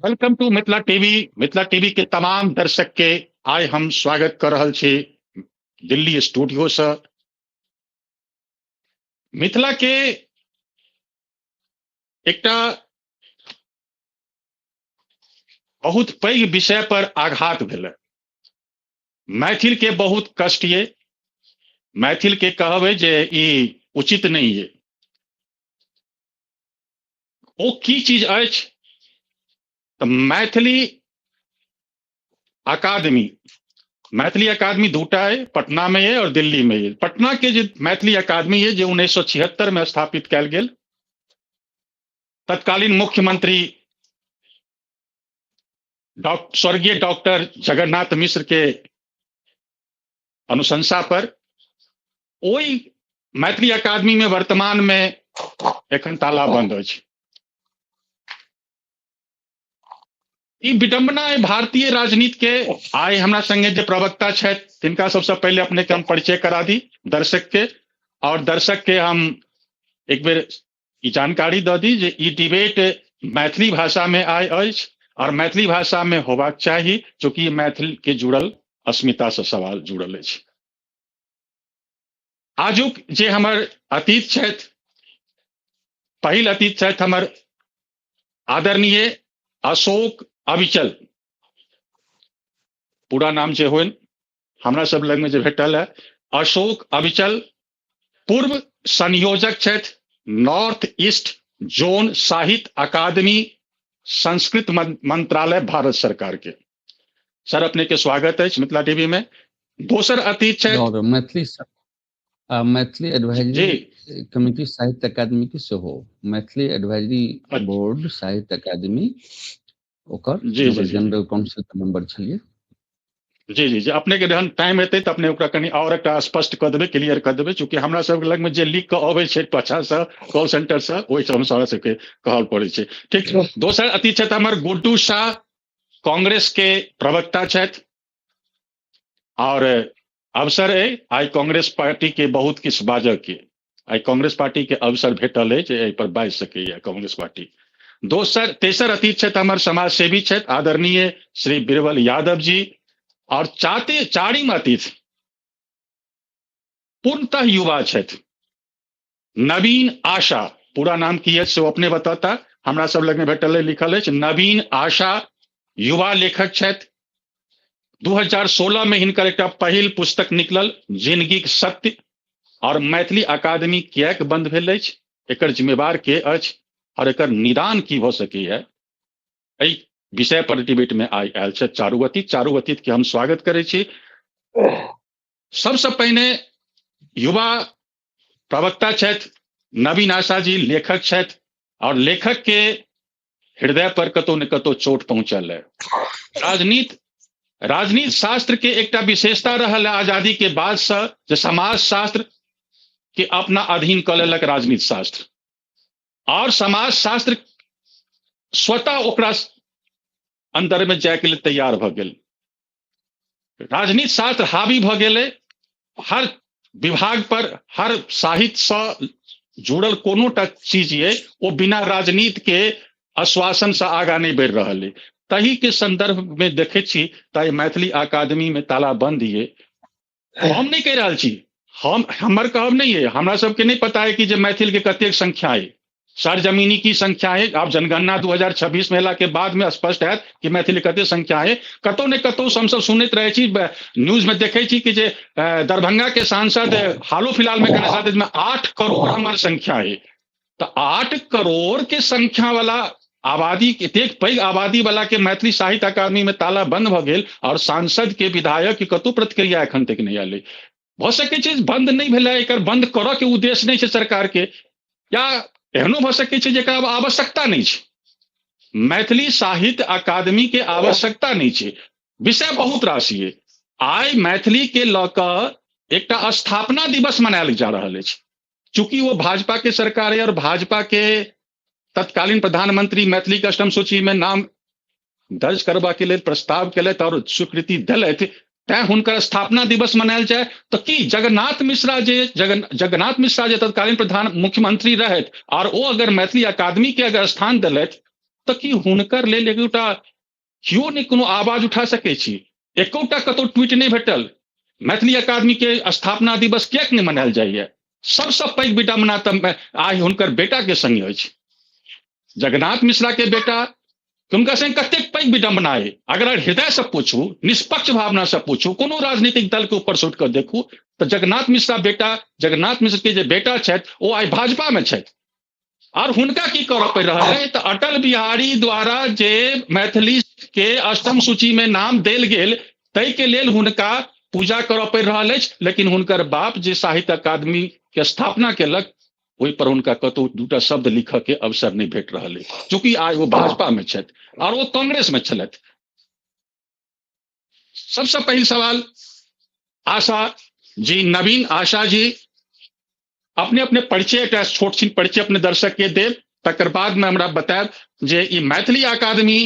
Welcome to Mithila TV. Mithila TV के तमाम दर्शक के आइ हम स्वागत कर रहल छी दिल्ली स्टूडियो से। मिथिला के एकटा बहुत पैघ विषय पर आघात भेलै। मैथिल के बहुत कष्ट ये, मैथिल के कहब जे ई उचित नहीं ये। ओ की चीज अछि तऽ मैथिली अकादमी, मैथिली अकादमी दूटा है, पटना में है और दिल्ली में है। पटना के जे मैथिली अकादमी है जे 1976 में स्थापित कयल गेल, तत्कालीन मुख्यमंत्री स्वर्गीय डॉक्टर जगन्नाथ मिश्र के अनुशंसा पर ओहि मैथिली अकादमी में वर्तमान में एखन ताला बंद अछि। ई विडंबना है भारतीय राजनीति के। आइ हमरा संगे जे प्रवक्ता छथि तिनका सबसे पहिले अपने के हम परिचय करा दी दर्शक के, और दर्शक के हम एक बेर ई जानकारी दऽ दी जे ई डिबेट मैथिली भाषा में आइ अछि और मैथिली भाषा में होबाक चाही, चूँकि मैथिल के जुड़ल अस्मिता से सवाल जुड़ल अछि। आजुक जे हमर अतीत छथि, पहिल अतीत छथि हमर आदरणीय अशोक अविचल, पूरा नाम जे होइन हमरा सब लग में जे भेटल है, अशोक अविचल पूर्व संयोजक छथि नॉर्थ ईस्ट जोन साहित्य अकादमी संस्कृत मंत्रालय भारत सरकार के। सर अपने के स्वागत है मिथिला टीवी में। दोसर अतीत छथि मैथिली मैथिली एडवाइजरी कमिटी साहित्य अकादमी के सेहो, मैथिली एडवाइजरी बोर्ड साहित्य अकादमी ओकर जनरल काउंसिल के मेंबर छलिए। जी जी जी अपने के जहन टाइम हेतै तऽ अपने ओकरा कनि और एकटा स्पष्ट कऽ देबै, क्लियर कऽ देबै, चूँकि हमरा सब लग में जे लिख कऽ अबै छै पाछा से कॉल सेंटर से, ओहि सब हमरा सबके कहल पड़ै छै। ठीक, दोसर अति छथि हमर गुड्डू शाह, कांग्रेस के प्रवक्ता छथि और अवसर है आइ कांग्रेस पार्टी के बहुत किछु बाजऽ के, आइ कांग्रेस पार्टी के अवसर भेटल अछि जे एहि पर बाजि सकैया कांग्रेस पार्टी। दोसर तेसर अतीत छथि हमर समाजसेवी छथि आदरणीय श्री बीरबल यादव जी, और चारिम अतिथि पूर्णतः युवा छथि नवीन आशा, पूरा नाम की अछि से ओ अपने बतौता, हमरा सब लग में भेटल लिखल अछि नवीन आशा, युवा लेखक छथि। 2016 में हिनकर एकटा पहिल पुस्तक निकलल जिंदगीक सत्य, और मैथिली अकादमी किएक बंद भेल अछि, एकर जिम्मेवार के अछि और एकर निदान की भऽ सकैया, एहि विषय पर डिबेट में आइ आयल छथि चारू अतीत। चारू अतीत के हम स्वागत करै छी। सबसँ पहिने युवा प्रवक्ता छथि नवीन आशा जी, लेखक छथि और लेखक के हृदय पर कतौ ने कतौ चोट पहुंचल है। राजनीति शास्त्र के एकटा विशेषता रहल है आजादी के बाद से, जे समाज शास्त्र के अपना अधीन कऽ लेलक राजनीति शास्त्र, और समाज शास्त्र स्वतः ओकरा अंदर में जाय के लिए तैयार भऽ गेल। राजनीति शास्त्र हावी भऽ गेलै, हर विभाग पर हर साहित्य से जुड़ल कोनो टा चीज ये ओ बिना राजनीति के आश्वासन से आगा नहीं बढ़ि रहल है। तही के संदर्भ में देखे छी ताहि मैथिली अकादमी में ताला बंद ये। हम नहीं कहि रहल छी, हम हमर कहब नहीं है, हमरा सबके नहीं पता है कि जे मैथिल के कतेक संख्या है, सरजमीनी की संख्या है। आब जनगणना 2026 में एला के बाद में स्पष्ट है कि मैथिली कते संख्या है। कतौ ने कतौ हमसब सुनैत रहै छी, न्यूज में देखै छी कि जे दरभंगा के सांसद हालो फिलहाल में कहने साथ में 8 करोड़ हमार संख्या है। तो 8 करोड़ के संख्या वाला आबादी, एतेक पैघ आबादी वाला के मैथिली साहित्य अकादमी में ताला बंद भऽ गेल और सांसद के विधायक के कतौ प्रतिक्रिया एखन तक नहीं आयल। भऽ सकै छै बंद नहीं भेलै, एकर बंद करऽ के उद्देश्य नहीं छै सरकार के, या एहनो भऽ सकै छै जेकरा आब आवश्यकता नहीं छै, मैथिली साहित्य अकादमी के आवश्यकता नहीं छै। विषय बहुत रास ये। आइ मैथिली के लऽ कऽ एकटा स्थापना दिवस मनायल जा रहल अछि। चूंकि वो भाजपा के सरकार है और भाजपा के तत्कालीन प्रधानमंत्री मैथिली के अष्टम सूची में नाम दर्ज करबा के लेल प्रस्ताव केलथि और स्वीकृति देलथि, तैं हुनकर स्थापना दिवस मनायल जाय। तो की जगन्नाथ मिश्रा जे जगन्नाथ मिश्रा जे तत्कालीन प्रधान मुख्यमंत्री रहथि और ओ अगर मैथिली अकादमी के अगर स्थान देलथि तऽ की हुनकर लेल एकोटा केओ नहि कोनो आवाज उठा सकै छी? एकोटा कतौ ट्वीट नहि भेटल। मैथिली अकादमी के स्थापना दिवस किएक नहि मनायल जाइए? सबसँ पैघ विडम्बना तऽ आइ हुनकर बेटा के संगे अछि, जगन्नाथ मिश्रा के बेटा, हुनका संगे कतेक पैघ विडम्बना अइ। अगर हृदय से पूछू, निष्पक्ष भावना से पूछू, कोनो राजनीतिक दल के ऊपर से उठि कऽ देखू तऽ जगन्नाथ मिश्रा बेटा, जगन्नाथ मिश्र के जे बेटा छथि ओ आइ भाजपा में छथि, और हुनका की करऽ पड़ि रहल है? तऽ अटल बिहारी द्वारा जे मैथिली के अष्टम सूची में नाम देल गेल ताहि के लेल हुनका पूजा करऽ पड़ि रहल अछि, लेकिन हुनकर बाप जे साहित्य अकादमी के स्थापना केलक ओहि पर हुनका कतौ दूटा शब्द लिखऽ के अवसर नहि भेट रहल अछि, चूँकि आइ ओ भाजपा में छथि और ओ कांग्रेस में छलथि। सबसे पहिल सवाल आशा जी, नवीन आशा जी, अपने अपने परिचय, एकटा छोट छिन परिचय अपने दर्शक के देब, तकर बाद में हमरा बतायब जे ई मैथिली अकादमी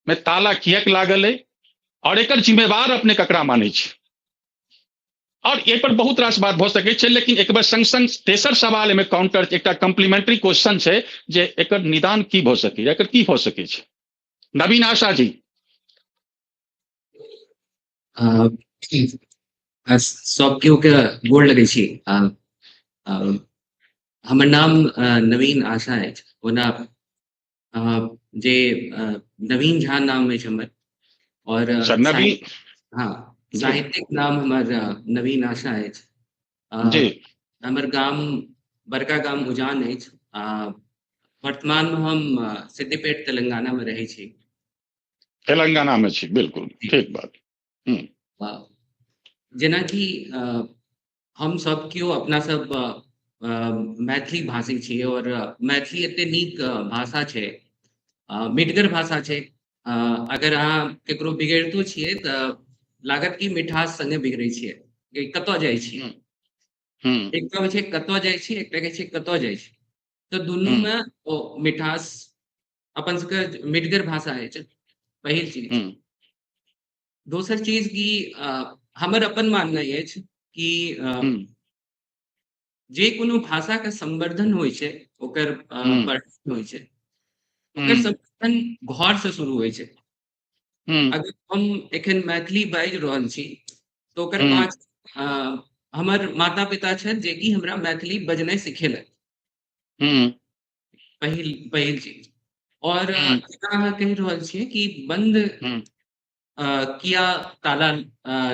में ताला किएक लागल है और एकर जिम्मेवार अपने ककरा मानै छी? और एहि पर बहुत रास बात भऽ सकै छै, लेकिन एक बार संग संग तेसर सवाल एहिमे काउंटर एकटा कम्प्लीमेंट्री क्वेश्चन छै जे एकर निदान की भऽ सकैए, एकर की भऽ सकै छै? नवीन आशा जी। सब केओ के गोर लगै छी। हमर नाम नवीन आशा अछि, ओना जे नवीन झा नाम अछि हमर, और नवीन, हाँ, साहित्यिक नाम हमर नवीन आशा अछि। जी। हमर गाम बड़का गाम उजान अछि, वर्तमान में हम सिद्धिपेट तेलंगाना में रहै छी। तेलंगाना में छी, बिल्कुल ठीक बात। जेनाकि हम सब केओ अपना सब मैथिली भाषी छी और मैथिली एते नीक भाषा छै, मिठगर भाषा छै। अगर अहाँ केकरो बिगड़ितो छियै तऽ लागत कि मिठास संगे बिगड़ै छियै, कतऽ जाइ छी। एकटा होइ छै कतऽ जाइ छी, एकटा कहै छै कतऽ जाइ छी, तऽ दुनू में ओ मिठास अपन सबके मिठगर भाषा अछि, पहिल चीज। दोसर चीज कि हमर अपन माननाइ अछि कि जे कोनो भाषा के संवर्धन होइ छै, ओकर वर्धन होइ छै, ओकर संवर्धन घर से शुरू होइ छै। अगर हम एखन मैथिली बाजि रहल छी तऽ ओकर पाँच हमर माता पिता छथि जेकि हमरा मैथिली बजनाइ सिखेलक, पहिल पहिल चीज। और जेना अहाँ कहि रहल छियै कि बंद किया ताला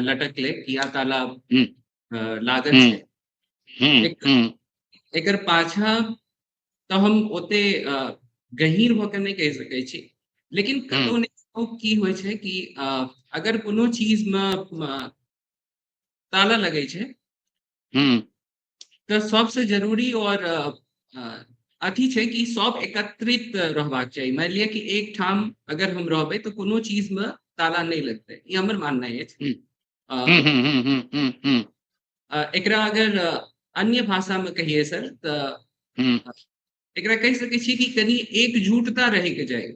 लटकले, किया ताला लागल छै, एकर पाछा तऽ हम ओते गहीर भऽ के नहि कहि सकै छी, लेकिन कतौ ने कतौ की होइ छै कि अगर कोनो चीज मे ताला लगै छै तऽ सबसे जरूरी और अथी छै कि सब एकत्रित रहबाक चाही। मानि लिअ कि एक ठाम अगर हम रहबै तऽ कोनो चीज मे ताला नहि लगतै, ई हमर माननाइ अछि। एकरा अगर अन्य भाषा मे कहिए सर तऽ एकरा कहि सकै छी कि कनि एकजुटता रहैके चाही।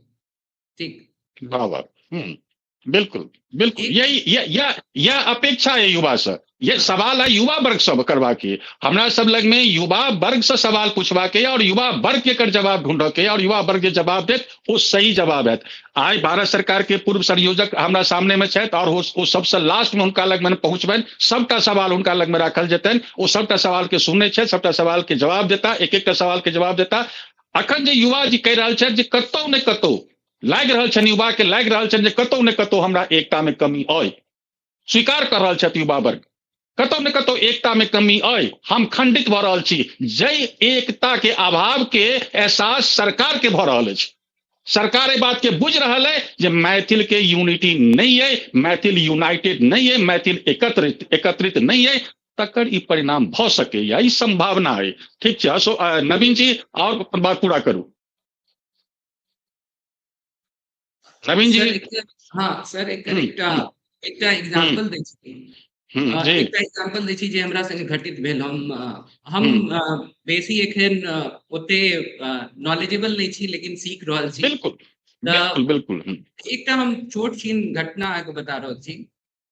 ठीक, वाह वाह, बिल्कुल बिल्कुल, यही यह अपेक्षा है युवा से। ये सवाल है युवा वर्ग सब करबाक के, हमरा सब लग में युवा वर्ग से सवाल पूछबा के और युवा वर्ग के एकर जवाब ढूंढ के, और युवा वर्ग के जवाब देत ओ सही जवाब है। आइ भारत सरकार के पूर्व संयोजक हमरा सामने में छथि और ओ सबसे लास्ट में हुनका लग में पहुंचबनि, सबटा सवाल हुनका लग में राखल जेतनि, ओ सबटा सवाल के सुनने छथि, सबटा सवाल के जवाब देता, एक एकटा सवाल के जवाब देता। अखन जे युवा जी कहि रहल छथि जे कतौ ने कतौ लागि रहल छनि, युवा के लागि रहल छनि जे कतौ ने कतौ हमरा एकता में कमी अइ, स्वीकार कर रहल छथि युवा वर्ग, कतौ ने कतौ एकता में कमी अइ, हम खंडित भऽ रहल छी। जाहि एकता के अभाव के एहसास सरकार के भऽ रहल अछि, सरकार एहि बात के बुझि रहल है जे मैथिल के यूनिटी नहीं है, मैथिल यूनाइटेड नहीं है, मैथिल एकत्रित एकत्रित नहीं है, तकर ई परिणाम भऽ सकैया, ई संभावना है। ठीक छै, सो नवीन जी और अपन बात पूरा करू। नवीन जी। हाँ सर, एकटा एकटा एग्जांपल दै छी, एकटा एग्जांपल दै छी जे हमरा संगे घटित भेल। हम बेसी एखन ओते नॉलेजेबल नहि छी, लेकिन सीख रहल छी। बिल्कुल बिल्कुल बिल्कुल। एकटा हम छोट छीन घटना अहाँके बता रहल छी।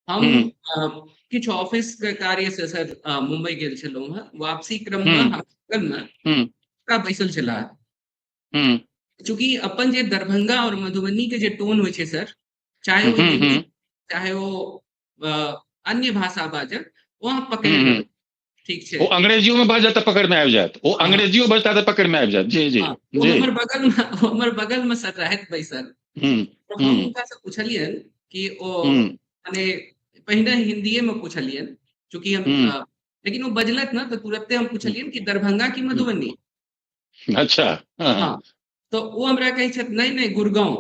हम किछु ऑफिस के कार्य से सर मुंबई गेल छलहुँ हेँ। वापसी क्रम में हम बगल में बैसल छलाह। चूँकि अपन जे दरभंगा और मधुबनी के जे टोन होइ छै सर, चाहे ओ हिंदी चाहे ओ अन्य भाषा बाजत, ओ अहाँ पकड़ि लेबै। ठीक छै, ओ अंग्रेजियो में बाजत तऽ पकड़ में आबि जायत, ओ अंग्रेजियो बजता तऽ पकड़ में आबि जायत। जी जी जी। हमर बगल में सर रहैत बैसल, हम हुनका से पूछलियनि कि ओ माने पहिने हिंदीए में पूछलियनि, चूँकि हम लेकिन ओ बजलथि ना तऽ तुरते हम पूछलियनि कि दरभंगा की मधुबनी। अच्छा। हाँ, तो ओ हमरा कहै छथि नहीं नहीं गुड़गांव।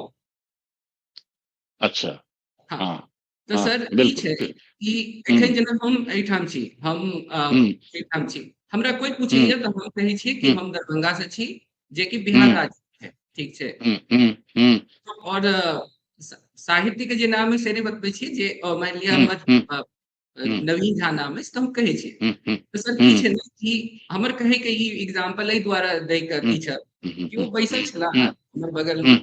अच्छा। हाँ, तो सर ई छै कि एखन जेना हम एहिठाम छी, हम एहिठाम छी, हमरा कोई पूछैया तऽ हम कहै छियै कि हम दरभंगा से छी, जेकि बिहार राज्य है। ठीक छै, और साहित्य के जे नाम है से नहि बतबै छी, जे मानि लिअ हमर नवीन झा नाम अछि तऽ हम कहै छियै। तऽ सर की छै ने कि हमर कहै के ई एग्जाम्पल एहि दुआरे दै के अथी छल कि ओ बैसल छलाह हमर बगल मे,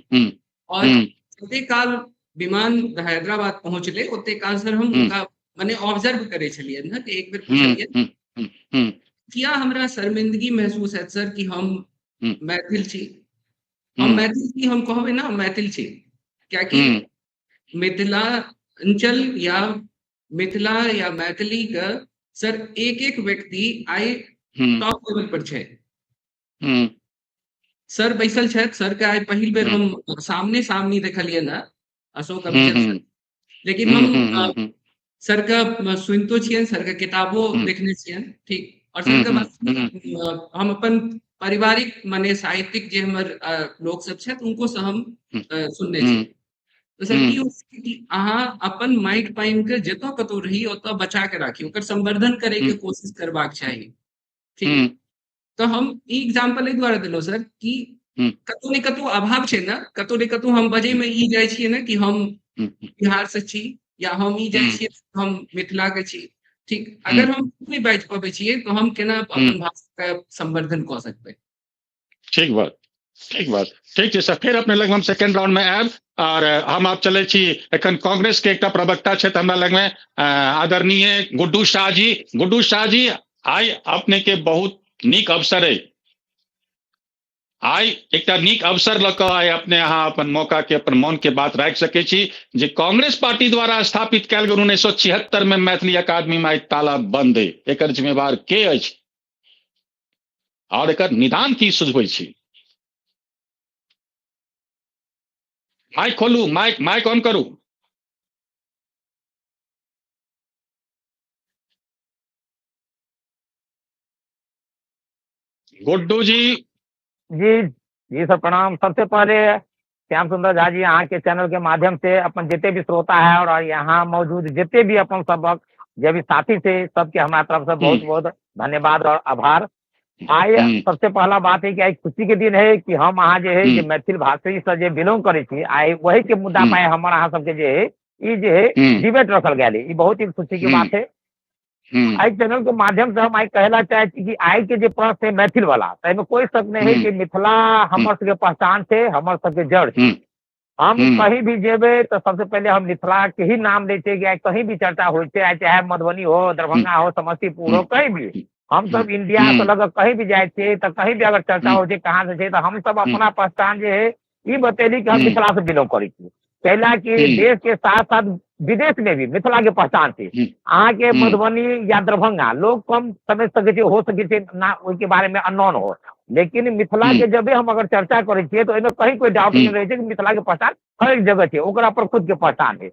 और जते काल विमान हैदराबाद पहुँचले ओते काल सर हम हुनका माने ऑब्जर्व करै छलियनि हँ, कि एक बेर पूछलियै किया हमरा शर्मिंदगी महसूस हैत सर कि हम मैथिल छी, हम मैथिल छी, हम कहबै ना हम मैथिल छी, कियाकि मिथिलांचल या मिथिला या मैथिली के सर एक एक व्यक्ति आइ टॉप लेवल पर छै। सर बैसल छथि, सर के आइ पहिल बेर हम सामने सामने देखलियै ने अशोक अभिषेक सर, लेकिन हम सर के सुनितो छियनि, सर के किताबो देखने छियनि। ठीक, और सर के हम अपन पारिवारिक माने साहित्यिक जे हमर लोक सब छथि उनको से हम सुनने छी। तऽ सर की होइ कि अहाँ अपन माटि पानि के जतऽ कतौ रही ओतऽ बचा के राखी, ओकर संवर्धन करे के कोशिश करबाक चाही। ठीक, तऽ हम ई एग्जाम्पल एहि दुआरे देलहुँ सर कि कतौ ने कतौ अभाव छै ने, कतौ ने कतौ हम बजै मे ई जाइ छियै ने कि हम बिहार से छी, या हम ई जाइ छियै हम मिथिला के छी। ठीक, अगर हम नहि बाजि पबै छियै तऽ हम केना अपन भाषा के संवर्धन कऽ सकबै। ठीक बात, ठीक बात, ठीक छै सर। फेर अपने लग हम सेकेंड राउंड में आयब, और हम आब चलै छी एखन कांग्रेस के एकटा प्रवक्ता छथि हमरा लग में, आदरणीय गुड्डू शाह जी। गुड्डू शाह जी, आइ अपने के बहुत नीक अवसर है, आइ एकटा नीक अवसर लऽ कऽ आइ अपने अहाँ अपन मौका के अपन मन के बात राखि सकै छी जे कांग्रेस पार्टी द्वारा स्थापित कयल गेल 1976 में मैथिली अकादमी में आइ ताला बंद है, एकर जिम्मेवार के अछि और एकर निदान की सुझबै छी? माइक खोलू, माइक माइक ऑन करू। गुड्डू जी। जी जी सर प्रणाम। सबसे पहले श्याम सुंदर झा जी, अहाँ के चैनल के माध्यम से अपन जितने भी श्रोता है और यहाँ मौजूद जितने भी अपन सबक जे भी साथी थे सबके हमारा तरफ से बहुत बहुत धन्यवाद और आभार। आइ सबसे पहला बात है कि आइ खुशी के दिन है कि हम अहाँ जे है जे मैथिल भाषी से जे बिलोंग करै छी, आइ वही के मुद्दा पर हमर अहाँ सबके जे है ई जे है डिबेट रखल गेल है, ई बहुत ही खुशी के बात है। आई चैनल के माध्यम से हम आई कहला चाहे छी कि आई के जे प्रश्न है मैथिल वाला, ताहिमे कोई शक नहीं है कि मिथिला हमर सबके पहचान छै, हमर सबके जड़ छै। हम कहीं भी जेबै तऽ सबसे पहले हम मिथिला के ही नाम लै छियै कि आइ कहीं भी चर्चा होइ छै, आइ चाहे मधुबनी हो, दरभंगा हो, समस्तीपुर हो, कहीं भी हम सब इंडिया से लग कहीं भी जाइ छियै तऽ कहीं भी अगर चर्चा होइ छै कहाँ से छै तऽ हम सब अपना पहचान जे है ई बतेली कि हम मिथिला से बिलोंग करै छी। कैला कि देश के साथ साथ विदेश में भी मिथिला के पहचान छै। अहाँ के मधुबनी या दरभंगा लोग कम समझ सकै छै, हो सकै छै ना ओहिके बारे में अननोन हो, लेकिन मिथिला के जब हम अगर चर्चा करै छियै तऽ ओहिमे कहीं कोई डाउट नहीं रहै छै कि मिथिला के पहचान हर एक जगह छै, ओकरा पर खुद के पहचान है।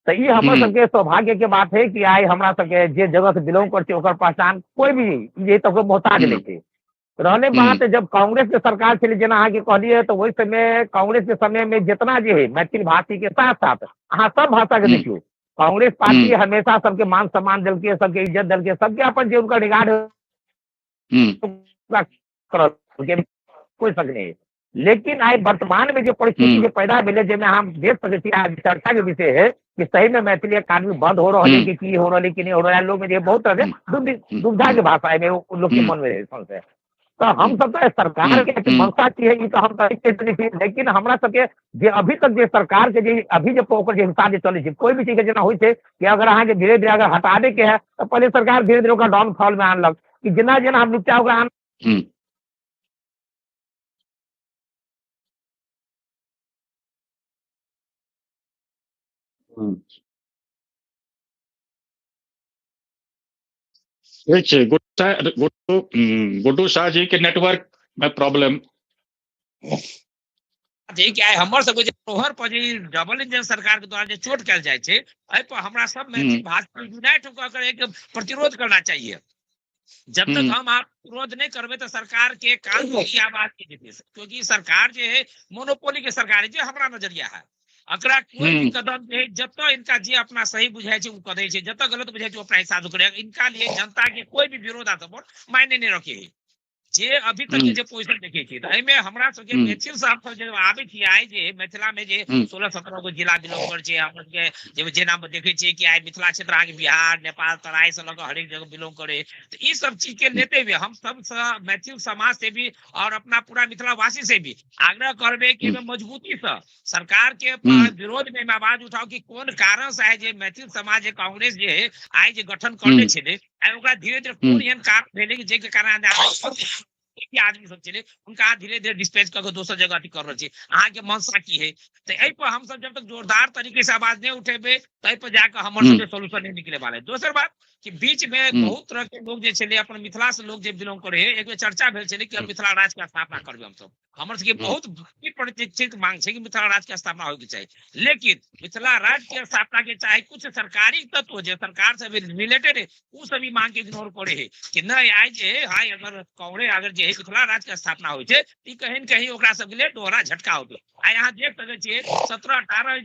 तऽ ई हमर सबके सौभाग्य के बात है कि आइ हमरा सबके जे जगह से बिलोंग करै छियै ओकर पहचान कोई भी जे तऽ मोहताज नहि छै। रहले बात जब कांग्रेस के सरकार छलै, जेना अहाँके कहलियै, तऽ ओहि समय कांग्रेस के समय में जितना जे है मैथिल भाषी के साथ साथ अहाँ सब भाषा के देखियौ, कांग्रेस पार्टी हमेशा सबके मान सम्मान देलकै, सबके इज्जत देलकै, सबके अपन जे उनका रिगार्ड कोई शक नहीं। लेकिन आइ वर्तमान में जो परिस्थिति जे पैदा भेलै, जाहिमे हम देख सकै छी आज चर्चा के विषय है कि सही में मैथिली अकादमी बंद हो रहा है कि की हो रहा है कि नहीं हो रहा है, लोग में बहुत तरह के दुविधा के भाषा है लोग के मन में संशय। तो हम सब तो सरकार के मंशा की है, तो हम तो, लेकिन हमरा सबके जे अभी तक जे सरकार के जे अभी जे ओकर जे हिसाब जे चलै छै, कोई भी चीज के जेना होइ छै कि अगर अहाँके धीरे धीरे अगर हटाबे के है तऽ पहले सरकार धीरे धीरे ओकरा डाउनफॉल में आनलक कि जेना जेना हम नीचा ओकरा ठीक छै। गुड्डू गुड्डू शाह जी के नेटवर्क में प्रॉब्लम। जे कि आइ हमर सबके जे तोहर पर जे डबल इंजन सरकार के द्वारा जे चोट कयल जाइ छै, एहि पर हमरा सब मैथिल भाषा यूनाइट होकर एक प्रतिरोध करना चाहिए। जब तक हम आप विरोध नहीं करबे तो सरकार के कान की आवाज नहीं जेतै, क्योंकि सरकार जे है मोनोपोली के सरकार है, जे हमरा नजरिया है। एकरा कोई भी कदम जे है, जतऽ इनका जे अपना सही बुझाइ छै ओ करै छै, जतऽ गलत बुझाइ छै ओ अपना हिसाब से करै। इनका लिए जनता के कोई भी विरोध आ सपोर्ट मायने नहीं रखे है। जे अभी तक के जे पोजिशन देखे छी, तऽ एहिमे हमरा सबके मैथिल साहब सब जे आबै छी, आइ जे मिथिला में जे 16-17 गो जिला बिलोंग करै छै, हमर सबके जे जेना देखे छियै कि आइ मिथिला क्षेत्र अहाँके बिहार, नेपाल, तराई से लऽ कऽ हरेक जगह बिलोंग करे, तऽ ई सब चीज के लेते हुए हम सब मैथिल समाज से भी और अपना पूरा मिथिलावासी से भी आग्रह करबे कि मजबूती से सरकार के विरोध में आवाज उठाओ कि कोन कारण से आइ जे मैथिल समाज जे कांग्रेस जे है आइ जे गठन करने छलै, आइ ओकरा धीरे धीरे कोन एहन कारण भेलै कि जाहिके कारण आदमी सब छलै हुनका धीरे धीरे डिस्पैच कऽ के दोसर जगह अथी कर रहल छै। अहाँके मनसा की है? तऽ एहि पर हमसब जब तक जोरदार तरीके से आवाज नहि उठेबै ताहि पर जाकऽ हमर सबके सोल्यूशन नहि निकले वाला है। दोसर बात कि बीच में बहुत तरह के लोग जे छलै अपन मिथिला से लोग जे बिलोंग करे है, एक बेर चर्चा भेल छलै कि हम मिथिला राज्य के स्थापना करबै। हमसब हमर सबके बहुत प्रतीक्षित मांग छै कि मिथिला राज्य के स्थापना होय के चाही, लेकिन मिथिला राज्य के स्थापना के चाहे कुछ सरकारी तत्व जे सरकार से भी रिलेटेड है उ सब ई मांग के इग्नोर करे है कि नहीं आइ जे है अगर कांग्रेस अगर जे है मिथिला राज्य के स्थापना होइ छै ई कहीं न कहीं ओकरा सबके लिए दोहरा झटका होतै। आइ अहाँ देख सकै छियै 17-18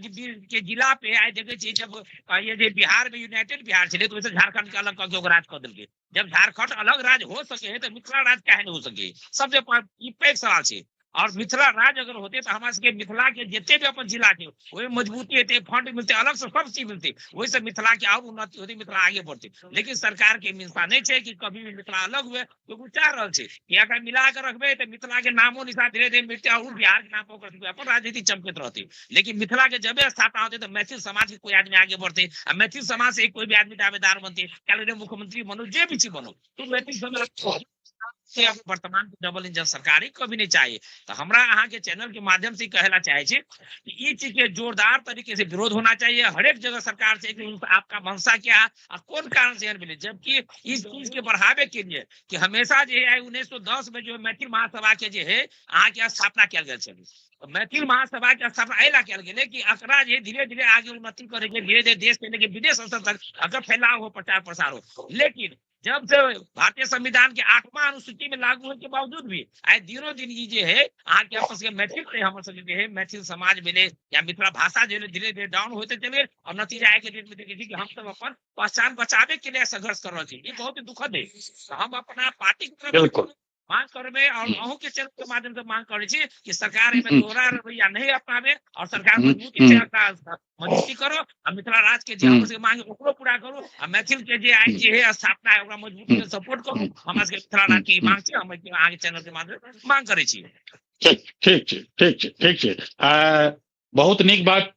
के जिला पे आइ देखे छियै जब ये जे बिहार में यूनाइटेड बिहार छलै तऽ ओहिसँ झारखंड के अलग कऽ के ओकरा राज कऽ देलकै। जब झारखंड अलग राज्य हो सके है तऽ मिथिला राज्य काहे नहीं हो सके? सबसे ई पैघ सवाल छै। और मिथिला राज्य अगर होते तो हमारा सबके मिथिला के जितने भी अपन जिला के वही मजबूती हेतै, फंड मिलते, अलग से सब चीज मिलते, वही से मिथिला के और उन्नति होते, मिथिला आगे बढ़ते। लेकिन सरकार के मंशा नहीं छै कि कभी भी मिथिला अलग हुए, क्योंकि चाह रहल छै कि अगर मिला के रखबे तो मिथिला के नामो निशान धीरे धीरे मिटते और बिहार के नाम पर अपन राजनीति चमकैत रहते। लेकिन मिथिला के जबे स्थापना होते तो मैथिल समाज के कोई आदमी आगे बढ़ते आ मैथिल समाज से कोई भी आदमी दावेदार बनते, काल्हि मुख्यमंत्री बनो जे भी चीज बनो, तो मैथिल समाज से वर्तमान डबल इंजन सरकार ही कभी नहीं चाहिए। तो हमरा अहाँ के चैनल के माध्यम से कहला चाहे छी कि ई चीज के जोरदार तरीके से विरोध होना चाहिए हरेक जगह सरकार से कि आपका मंशा क्या है और कौन कारण से मिले, जबकि इस चीज के बढ़ावे के लिए कि हमेशा जे है 1910 में जो मैथिल महासभा के जे है अहाँ के स्थापना कयल गेल छलै। मैथिल महासभा के स्थापना एहि ला कयल गेलै कि एकरा जे धीरे धीरे आगे उन्नति करे के धीरे धीरे देश से लेके विदेश स्तर तक अगर फैलाव हो, प्रचार प्रसार हो। लेकिन जब से भारतीय संविधान के 8वां अनुसूची में लागू होने के बावजूद भी आइ दिनों दिन ई जे है अहाँ के आपस के मैथिल से हमर सबके जे है मैथिल समाज भेलै या मिथिला भाषा जे धीरे धीरे डाउन होते चले और नतीजा आइ के डेट में देखै छी कि हम सब अपन पहचान बचाबे के लिए संघर्ष कर रहल छी। ई बहुत दुखद है। हम अपना पार्टी के तरफ मांग करबे और अहूँ के चैनल के माध्यम से मांग करै छी कि सरकार एहिमे दोहरा रवैया नहीं अपनावे और सरकार मजबूती से मजबूती करो आ मिथिला राज्य के जे हमर सबके मांग ओकरो पूरा करू आ मैथिल के जे आइ जे है स्थापना है ओकरा मजबूती से सपोर्ट करू। हमरा सबके मिथिला राज्य के मांग छै, हम अहाँके चैनल के माध्यम से मांग करै छी। ठीक ठीक छै, ठीक छै, ठीक छै। बहुत नीक बात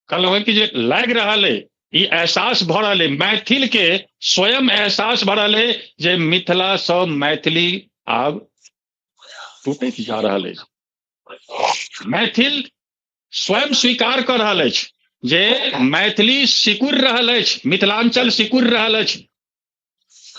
कहलहुँ कि जे लागि रहल है ई एहसास भऽ रहल है, मैथिल के स्वयं एहसास भऽ रहल है जे मिथिला सँ मैथिली आब टूटैत जा रहल अछि। मैथिल स्वयं स्वीकार कऽ रहल अछि जे मैथिली सिकुड़ि रहल अछि, मिथिलांचल सिकुड़ि रहल अछि,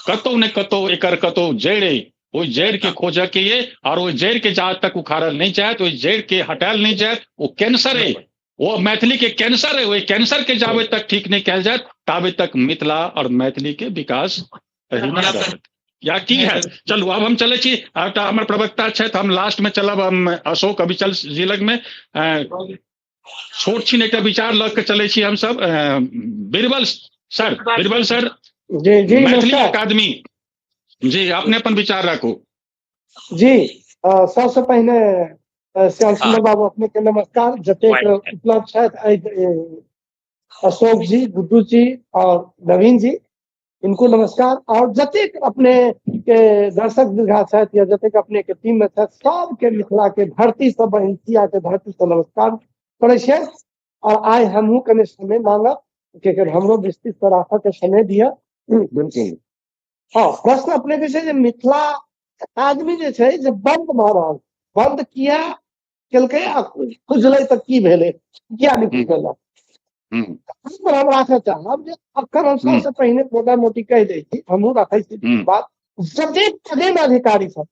कतौ ने कतौ एकर कतौ जड़ि अइ, ओहि जड़ि के खोजऽ के ये और ओहि जड़ि के जा तक उखाड़ल नहीं जायत, ओहि जड़ि के हटायल नहीं जायत, ओ कैंसर अइ, ओ मैथिली के कैंसर है, ओहि कैंसर के जाबे तक ठीक नहीं कयल जायत ताबे तक मिथिला और मैथिली के विकास एहिना रहत। या की है? चलू अब हम चलै छी, एकटा हमर प्रवक्ता छथि, हम लास्ट में चलब, हम अशोक अविचल जी लग में छोट छिन एकटा विचार लऽ के चलै छी हमसब। बीरबल सर, बीरबल सर जी जी मैथिली अकादमी जी, अपने अपन विचार राखू। जी सबसे पहिने श्याम सुंदर बाबू अपने के नमस्कार, जतेक उपलब्ध छथि अशोक जी, गुड्डू जी और नवीन जी, इनको नमस्कार। और जतेक अपने के दर्शक दीर्घा छथि या जतेक अपने के टीम में छथि सबके मिथिला के धरती से, बहिनसिया के धरती से नमस्कार करै छियै। और आइ हमहूँ कने समय मांगब कि हमरो विस्तृत राखऽ के समय दिअ। बिल्कुल। हाँ, प्रश्न अपने के छै जे मिथिला अकादमी जे छै जे बंद भऽ रहल, बंद किया केलकै आ खुजलै तऽ की भेलै, किया नहि खुजल? पर हम राखऽ चाहब जे अखन हम सबसँ पहिने मोटा मोटी कहि दै छी, हमहूँ रखै छी बात, जतेक पदेन अधिकारी सब,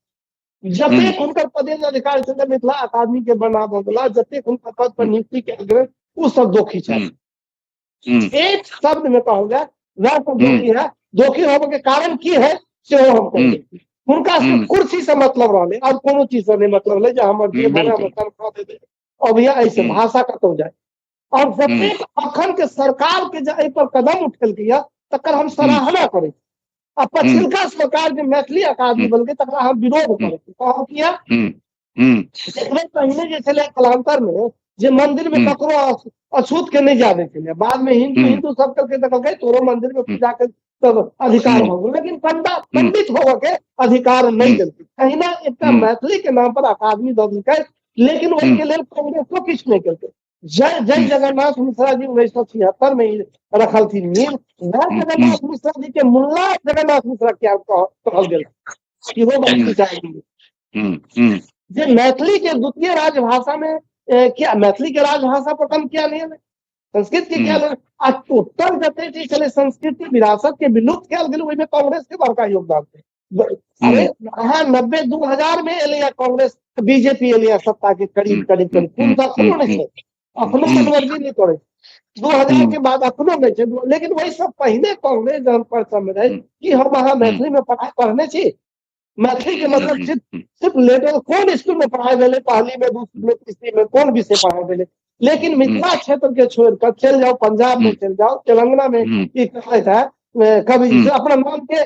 जतेक हुनकर पदेन अधिकारी सब मिथिला अकादमी के बनाबऽ वला, जतेक हुनकर पद पर नियुक्ति कयल गेल, ओ सब दोषी छथि। एक शब्द में कहल जाय वएह सब दोषी है। दोषी होबे के कारण की है सेहो हम कहि दै छी। हुनका कुर्सी से मतलब रहलै, और कोनो चीज से नहीं मतलब रहलै जे हमर जे तनख्वाह दे दे अब यह ऐसे भाषा कतौ जाए। और जतेक अखन के सरकार के जे एहि पर कदम उठेलकै यऽ तकर हम सराहना करै छी। आ पछिलका सरकार जे मैथिली अकादमी बनलै तकरा हम विरोध करै छी। कहब किया, देखबै पहिने जे छलै कालांतर में जे मंदिर में ककरो अछूत के नहीं जा दै छलै, बाद में हिंदू हिंदू सब करके तऽ कहलकै तोरो मंदिर में पूजा के तब अधिकार हो गेल, लेकिन पंडित होबऽ के अधिकार नहीं देलकै। तहिना एकटा मैथिली के नाम पर अकादमी दऽ देलकै, लेकिन ओहिके लेल कांग्रेसो किछु नहि केलकै। जय जय जगन्नाथ मिश्रा जी 1976 में रखलथिन नींव, जय जगन्नाथ मिश्रा जी के मुल्ला जगन्नाथ मिश्रा क्या कहल गेल, इहो बात चाहिए जे मैथिली के द्वितीय राजभाषा में क्या मैथिली के राजभाषा पर कम किया नहीं है, संस्कृत के क्या आ टोटल जते चीज छलै संस्कृति विरासत के विलुप्त कयल गेल, ओहिमे कांग्रेस के बड़का योगदान छै। अरे अहाँ 90-2000 में एलै कांग्रेस, बीजेपी एलै सत्ता के करीब करीब करीब, कोन अखनो नहि छै, अखनो मनमर्जी नहि करै, 2000 के बाद अखनो नहि छै, लेकिन वही सब पहिने कांग्रेस जहन परचम में रहै कि हम अहाँ मैथिली में पढ़ाई पढ़ने छी, मैथिली के मतलब सिर्फ लेटर कोन स्कूल में पढ़ाई भेलै, पहली में, दूसरी में, तीसरी में कोन विषय पढ़ाई भेलै, लेकिन मिथिला क्षेत्र के छोड़ कर चलि जाओ पंजाब में, चलि जाओ तेलंगाना में, ई कहैत है कवि जी अपना नाम के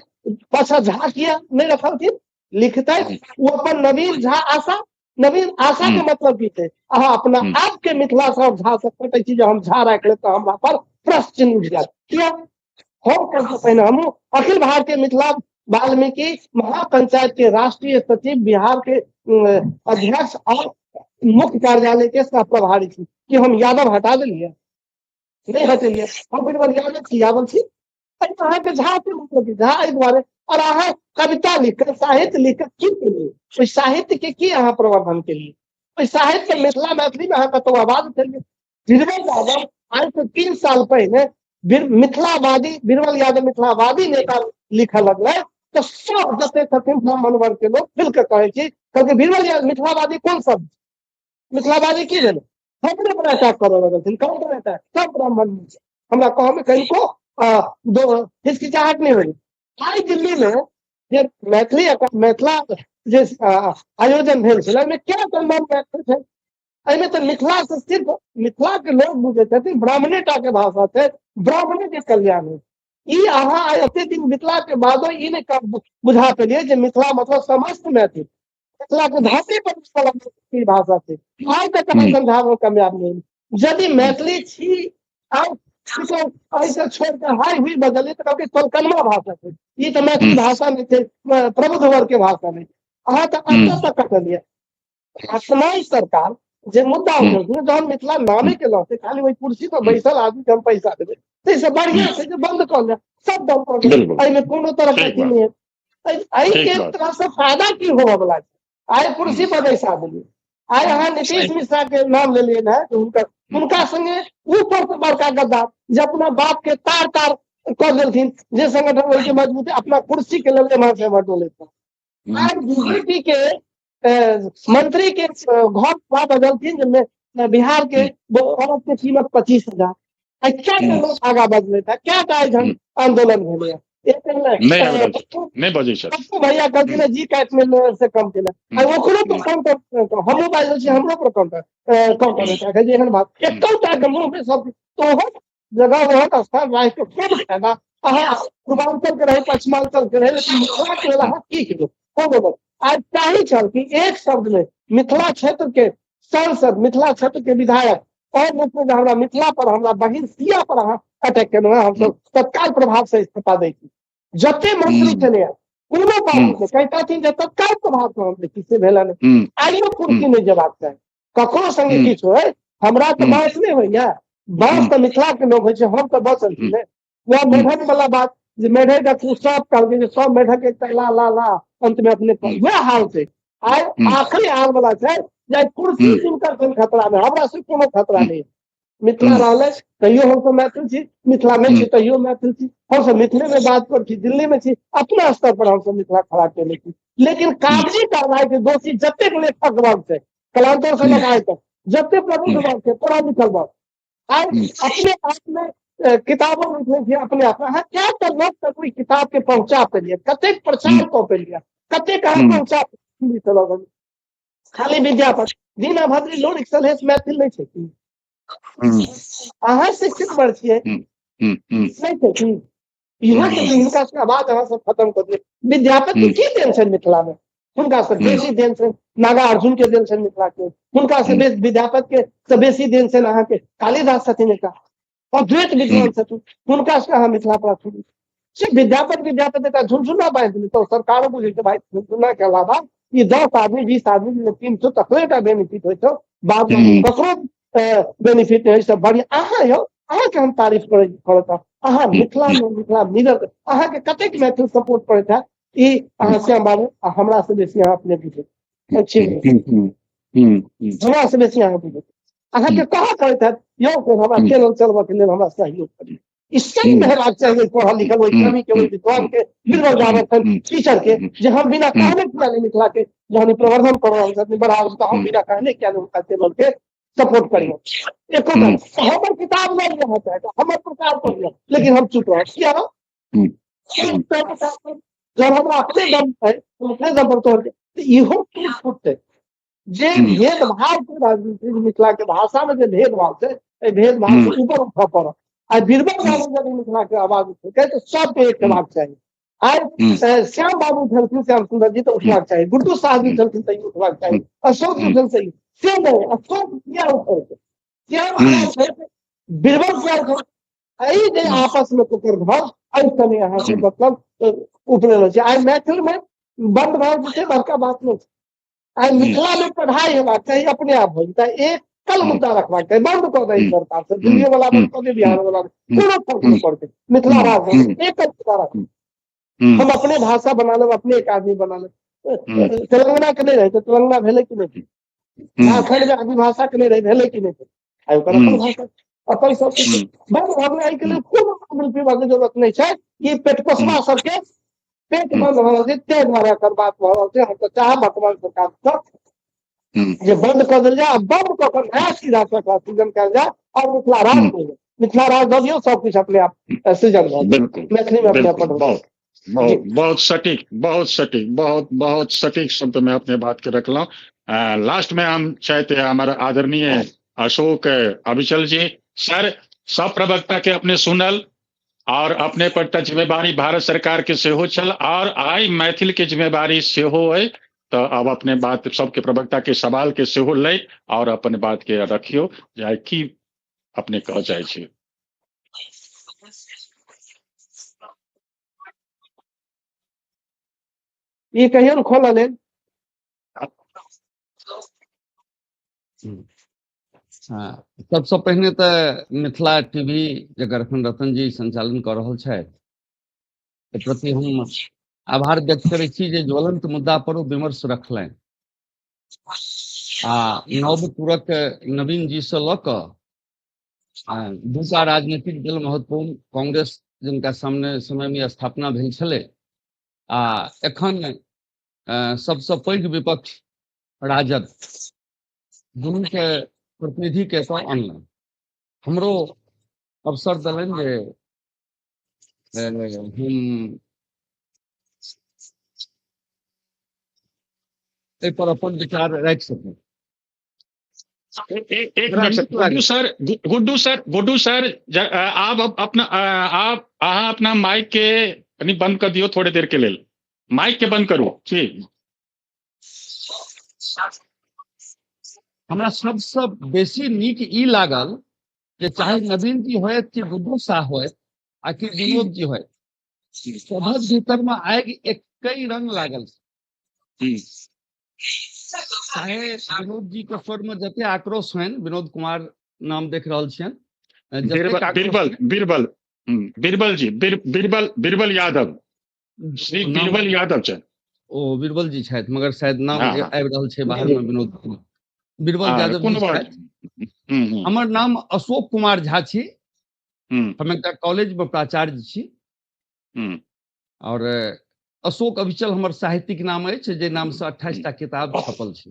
पाछा झा किया नहीं रखलथिन, लिखते वो अपन नवीन झा आशा, नवीन आशा के मतलब की छै, अहाँ अपना आप के मिथिला से झा से कटै छी, जे हम झा राखि लेब तऽ हमरा पर प्रश्न चिन्ह उठि जायत। किया हम सबसँ पहिने हमहूँ अखिल भारतीय मिथिला वाल्मीकि महापंचायत के राष्ट्रीय सचिव, बिहार के अध्यक्ष और मुख्य कार्यालय के सह प्रभारी छी, कि हम यादव हटा देलियै? नहीं हटेलियै, हम बिरबल यादव छी, यादव छी। अहाँके झा के मतलब झा एहि दुआरे, और अहाँ कविता लिख कऽ साहित्य लिख कऽ की केलियै, ओहि साहित्य के की अहाँ प्रवर्धन केलियै, ओहि साहित्य के मिथिला मैथिली में अहाँ कतौ आवाज उठेलियै? बिरबल यादव आइ से 3 साल पहिने मिथिलावादी बिरबल यादव मिथिलावादी नेता लिखऽ लगलै तऽ सब जते छथिन ब्राह्मण वर्ग के लोग मिल कऽ कहै छी, कहलकै बिरबल यादव मिथिलावादी कोन शब्द, मिथिलावादी की भेलै? हमरे पर अटैक करऽ लगलथिन, काउंटर अटैक, सब ब्राह्मण हमरा कहमे कनिको हिचकिचाहट नहि होय। आइ दिल्ली में जे मैथिली मिथिला जे आयोजन भेल छलै ओहिमे क्या नाम मैथिल छै, एहिमे तऽ मिथिला से सिर्फ मिथिला के लोग बुझै छथिन, ब्राह्मणे टा के भाषा छै, ब्राह्मणे के कल्याण होइ। ई अहाँ आइ एते दिन मिथिला के बादो ई नहि बुझा पेलियै जे मिथिला मतलब समस्त मैथिल, मिथिला के धरती पर भाषा छै, आइ तक अहाँ समझाबऽ कामयाब नहि। यदि मैथिली छी ऐसे छोड़ के हाई हुई बदलिए तऽ कहलकै कलकनमा भाषा छै, ई तऽ मैथिली भाषा नहि छै, प्रबुद्ध वर्ग के भाषा नहि। अहाँ तऽ एतऽ तक कटलियै। असमाई सरकार जे मुद्दा उठेलखिन, जहन मिथिला नामे के लहते खाली ओहि कुर्सी पर बैसल आदमी के हम पैसा देबै, ताहिसँ बढ़िआँ छै जे बंद कऽ ले, सब बंद कऽ ले, एहिमे कोनो तरह के अथी नहि है। एहि के तरह से फायदा की होबऽ वाला छै? आइ कुर्सी पर बैसा देलियै, आइ अहाँ नीतीश मिश्रा के नाम लेलियै ने, हुनकर हुनका संगे ऊपर से बड़का गद्दार जे अपना बाप के तार तार कऽ देलखिन, जे संगठन ओहिके मजबूती अपना कुर्सी के लेल एम्हर से एम्हर डोलैत। आइ बीजेपी के मंत्री के घर बजलखिन जे बिहार के औरत के कीमत 25,000, आइ क्या लोग आगा बजलै था, क्या आइ आंदोलन भेलै? पप्पू भैया कहलखिन जी काटि में से कम केला, ओकरो पर काउंटर हमहूँ बाजल छी, हमरो पर काउंटर काउंटर एहन बात एकोटा के मुँह में सब तो जगह ओहन स्थान राखि कऽ कोन फायदा? अहाँ पूर्वांचल के रहे, पश्चिमांचल के रहे, लेकिन मिथिला के लेल अहाँ की केलहुँ? कोनो आइ चाही छल कि एक शब्द में मिथिला क्षेत्र के सांसद, मिथिला क्षेत्र के विधायक और रूप में हमरा मिथिला पर, हमरा बहिन सिया पर अहाँ अटैक केलहुँ, हमसब तत्काल प्रभाव से इस्तीफा दै छी। जते मंत्री छलै कोनो पार्टी के कहितथिन जे तत्काल प्रभाव से हम देखी, से भेल नहि। आइयो कुर्सी नहि जेबाक चाही, ककरो संगे किछु होइ, हमरा तऽ बाँस नहि होइया, बाँस तऽ मिथिला के लोग होइ छै, हम तऽ बचल छी ने। वएह मेढक वाला बात जे मेढक देखू, सब कहलकै जे सब मेढक एकटा ला ला ला, अंत में अपने वएह हाल छै। आइ आखिरी हाल वाला छै जे कुर्सी जिनकर खतरा मे, हमरा से कोनो खतरा नहि। मिथिला रहलै तैयो हमसब मैथिल छी, मिथिला नहि छी तैयो मैथिल छी, हमसब मिथिले में बात करै छी, दिल्ली में छी, अपना स्तर पर हमसब मिथिला खड़ा केने छी। लेकिन कागजी कार्रवाई के दोषी जतेक लेखक वर्ग छै, कलांतर से लग आइ तक जतेक प्रबुद्ध वर्ग छै, पढ़ल लिखल वर्ग, आइ अपने आप में किताबो लिखने छी अपने आप। अहाँ क्या लोक तक ओहि किताब के पहुंचा पेलियै, कतेक प्रचार कऽ पेलियै, कतेक अहाँ पहुंचा पेलियै? खाली विद्यापति, दीना भद्री, लोरिक, सलहेश मैथिल नहि छै की? अहाँ शिक्षित वर्ग छियै, नहि छै की? इहो हिनका सबके आवाज अहाँ सब खत्म कऽ दियौ। विद्यापति की देन छै मिथिला में? हुनका से बेसी देन छै नागा अर्जुन के देन छै मिथिला के, हुनका से बेसी विद्यापति के से बेसी देन छै अहाँके कालिदास छथिन, एकटा अद्वैत विद्वान छथिन, हुनका से अहाँ मिथिला पर छोड़ू। सिर्फ विद्यापति विद्यापति एकटा झुनझुना बांधि देलै तऽ सरकारो बुझै छै भाई झुनझुना के अलावा ई 10 आदमी 20 आदमी 300 तकरे टा बेनिफिट होइ छै, बाद में ककरो बेनिफिट नहीं। सब बढ़िया अहाँ यौ, अहाँके हम तारीफ करत, अहाँ मिथिला में मिथिला मिरर अहाँके कतेक मैथिल सपोर्ट करैत है, ई अहाँ श्याम बाबू हमरा से बेसी अहाँ अपने बुझैत, हमरा से बेसी अहाँ बुझैत, अहाँके कहाँ करैत है यौ हमरा चैनल चलबऽ के लेल हमरा सहयोग करी। ई सही में हेबाक चाही पढ़ल लिखल ओहि कवि के, ओहि विद्वान के, बीरबल यादव टीचर के, जे हम बिना कहने किया नहीं मिथिला के जहन प्रवर्धन कर रहल छथिन, बढ़ा रहल, हम बिना कहने किया नहीं हुनका चैनल के सपोर्ट करियौ। एको हमर किताब नहीं लेना चाहे, हमर प्रचार कर लिअ, लेकिन हम चुप रह किया? जब हमरा अपने दम है, अपने दम पर तोड़ इहो टूट फुटतै। जे भेदभाव के राजनीति मिथिला के भाषा में जे भेदभाव छै, एहि भेदभाव से ऊपर उठऽ पड़त। आइ बीरबल बाबू यदि मिथिला के आवाज उठेलकै तऽ सबके एक हेबाक चाही। आइ श्याम बाबू उठेलखिन, श्याम सुंदर जी, तऽ उठबाक चाही, गुड्डू साह जी उठेलखिन तऽ उठबाक चाही, अशोक जी उठेलखिन से नहि, अशोक किया उठेलकै, श्याम बीरबल किया उठेलकै? एहि जे आपस में कुकर भाव एहि समय अहाँके मतलब उपरल छै। आइ मैथिल में बंद भऽ जेतै बड़का बात नहि छै। आइ मिथिला में पढ़ाई हेबाक चाही, अपने आप हो जेतै। एक कल मुद्दा रखबाक चाही, बंद कऽ दै सरकार से, दिल्ली वाला बंद कऽ दे, बिहार वाला, कोनो फर्क नहि पड़तै। मिथिला राज्य एक मुद्दा रख, हम अपने भाषा बना लेब, अपने एक आदमी बना लेब। तेलंगाना के नहि रहै तऽ तेलंगाना भेलै कि नहि? झारखंड में आदमी भाषा के नहि रहै, भेलै कि नहि? आइ ओकर अपन भाषा अपन सब बंद भऽ गेलै। एहिके लेल कोनो के जरूरत नहि छै। ई पेटपोसवा सबके पेट बंद भऽ रहल छै, ताहि दुआरे एकर बात भऽ रहल छै। हम तऽ चाहब वर्तमान सरकार जे बंद कऽ देल जाय, बंद कऽ कऽ नया सीधा सृजन कयल जाय और मिथिला राज्य, मिथिला राज्य दऽ दियौ, सब किछु अपने आप सृजन भऽ जायत, मैथिली में अपने आप। बहुत बहुत सटीक, बहुत सटीक, बहुत बहुत सटीक शब्द में अपने बात के रखलहुँ। लास्ट में हम चाहते हमारे आदरणीय अशोक अविचल जी सर, सब प्रवक्ता के अपने सुनल और अपने पर तऽ जिम्मेवारी भारत सरकार के सेहो छल और आइ मैथिल के जिम्मेवारी सेहो अइ, तऽ अब अपने बात सबके प्रवक्ता के सवाल के सेहो लै और अपन बात के रखियो जे आइ की अपने कह चाहै छी। ई कहियो ने खोलल है। हाँ, सबसँ पहिने तऽ मिथिला टीवी जकर एखन रतन जी संचालन कऽ रहल छथि, प्रति हम आभार व्यक्त करै छी जे ज्वलंत मुद्दा पर ओ विमर्श रखलनि आ नव पूरक नवीन जी से लऽ कऽ दूटा राजनीतिक दल महत्वपूर्ण, कांग्रेस जिनका सामने समय में स्थापना भेल छलै आ एखन सबसँ पैघ विपक्ष राजद, दुनू के प्रतिनिधि के एतऽ अनलनि। हमरो अवसर देलनि जे हम एहि पर अपन विचार राखि सकी। एक minute Guddu sir, Guddu sir, Guddu sir, आप अपना आप अहाँ अपना माइक के कनि बंद कर दियौ थोड़े देर के लेल, माइक के बंद करू जी। हमरा सबसँ बेसी नीक ई लागल जे चाहे नवीन जी होयत कि गुड्डू साह होयत आ कि विनोद जी होयत, सभक भीतर में आगि एकै रंग लागल। चाहे विनोद जी के स्वर में जते आक्रोश होइन, विनोद कुमार नाम देख रहल छियनि, बीरबल बीरबल बीरबल जी, बीरबल बीरबल यादव, श्री बीरबल यादव छथि। ओ बीरबल जी छथि, मगर शायद नाम आबि रहल छै बाहर में विनोद कुमार, बीरबल यादव जी छथि। हमर नाम अशोक कुमार झा छी, हम एकटा कॉलेज में प्राचार्य छी और अशोक अविचल हमर साहित्यिक नाम अछि, जे नाम से 28 टा किताब छपल छै।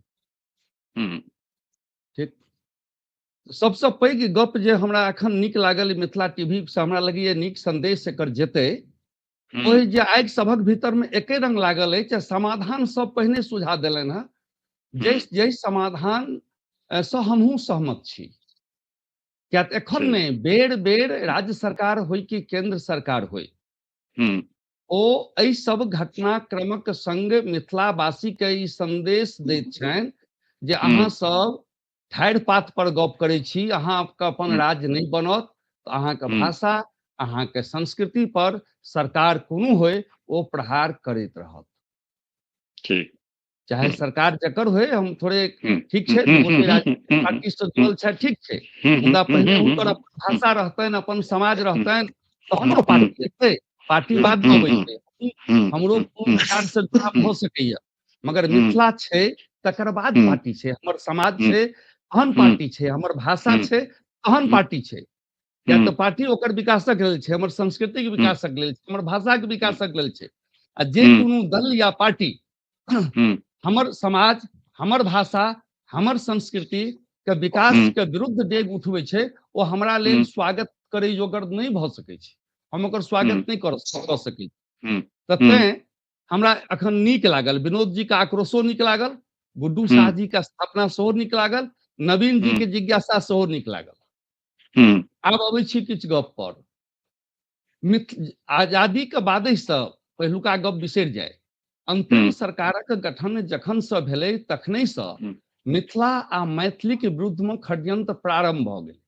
ठीक, सबसे पैघ गप जे हमरा अखन नीक लागल मिथिला टीवी से, हमरा लगैए नीक संदेश एकर जेतै, ओहि जे आगि सभक भीतर में एके रंग लागल अछि, समाधान सब पहिने सुझा देलनि हँ, जाहि समाधान सँ हमहूँ सहमत छी। किया तऽ एखन नहि बेर बेर राज्य सरकार होय कि केंद्र सरकार होय, ओ एहि सब घटनाक्रमक संग मिथिलावासी के ई संदेश दैत छनि जे अहाँ सब ठाढ़ि पात पर गप करै छी, अहाँके अपन राज्य नहि बनत तऽ अहाँके भाषा अहाँके संस्कृति पर सरकार कोनो होय ओ प्रहार करैत रहत। ठीक, चाहे सरकार जकर होय, हम थोड़े ठीक छै पार्टी से जुड़ल छै, ठीक छै, मुदा पहिने हुनकर अपन भाषा रहतनि, अपन समाज रहतनि, तहन ओ पार्टी एतै। पार्टी बाद में अबै छै, हमरो कोनो विचार से जुड़ाव भऽ सकैया, मगर मिथिला छै तकर बाद पार्टी छै, हमर समाज छै तहन पार्टी छै, हमर भाषा छै तहन पार्टी छै। या तऽ पार्टी ओकर विकासक लेल छै, हमर संस्कृतिक विकासक लेल छै, हमर भाषाके विकासक लेल छै। आ जे कोनो दल या पार्टी हमर समाज, हमर भाषा, हमर संस्कृति के विकास के विरुद्ध डेग उठबै छै, ओ हमरा लेल स्वागत करै जोगर नहि भऽ सकै छै, हम ओकर स्वागत नहि कर सकै छी। तऽ तें हमरा अखन नीक लागल, विनोद जी के आक्रोशो नीक लागल, गुड्डू शाह जी के स्थापना सेहो नीक लागल, नवीन जी के जिज्ञासा सेहो नीक लागल। आब अबै छी किछु गप पर। आजादी के बादे से पहिलुका गप बिसरि जाय, अंतरिम सरकारक गठन जखन से भेलै तखने से मिथिला आ मैथिली के विरुद्ध में षड्यंत्र प्रारंभ भऽ गेल।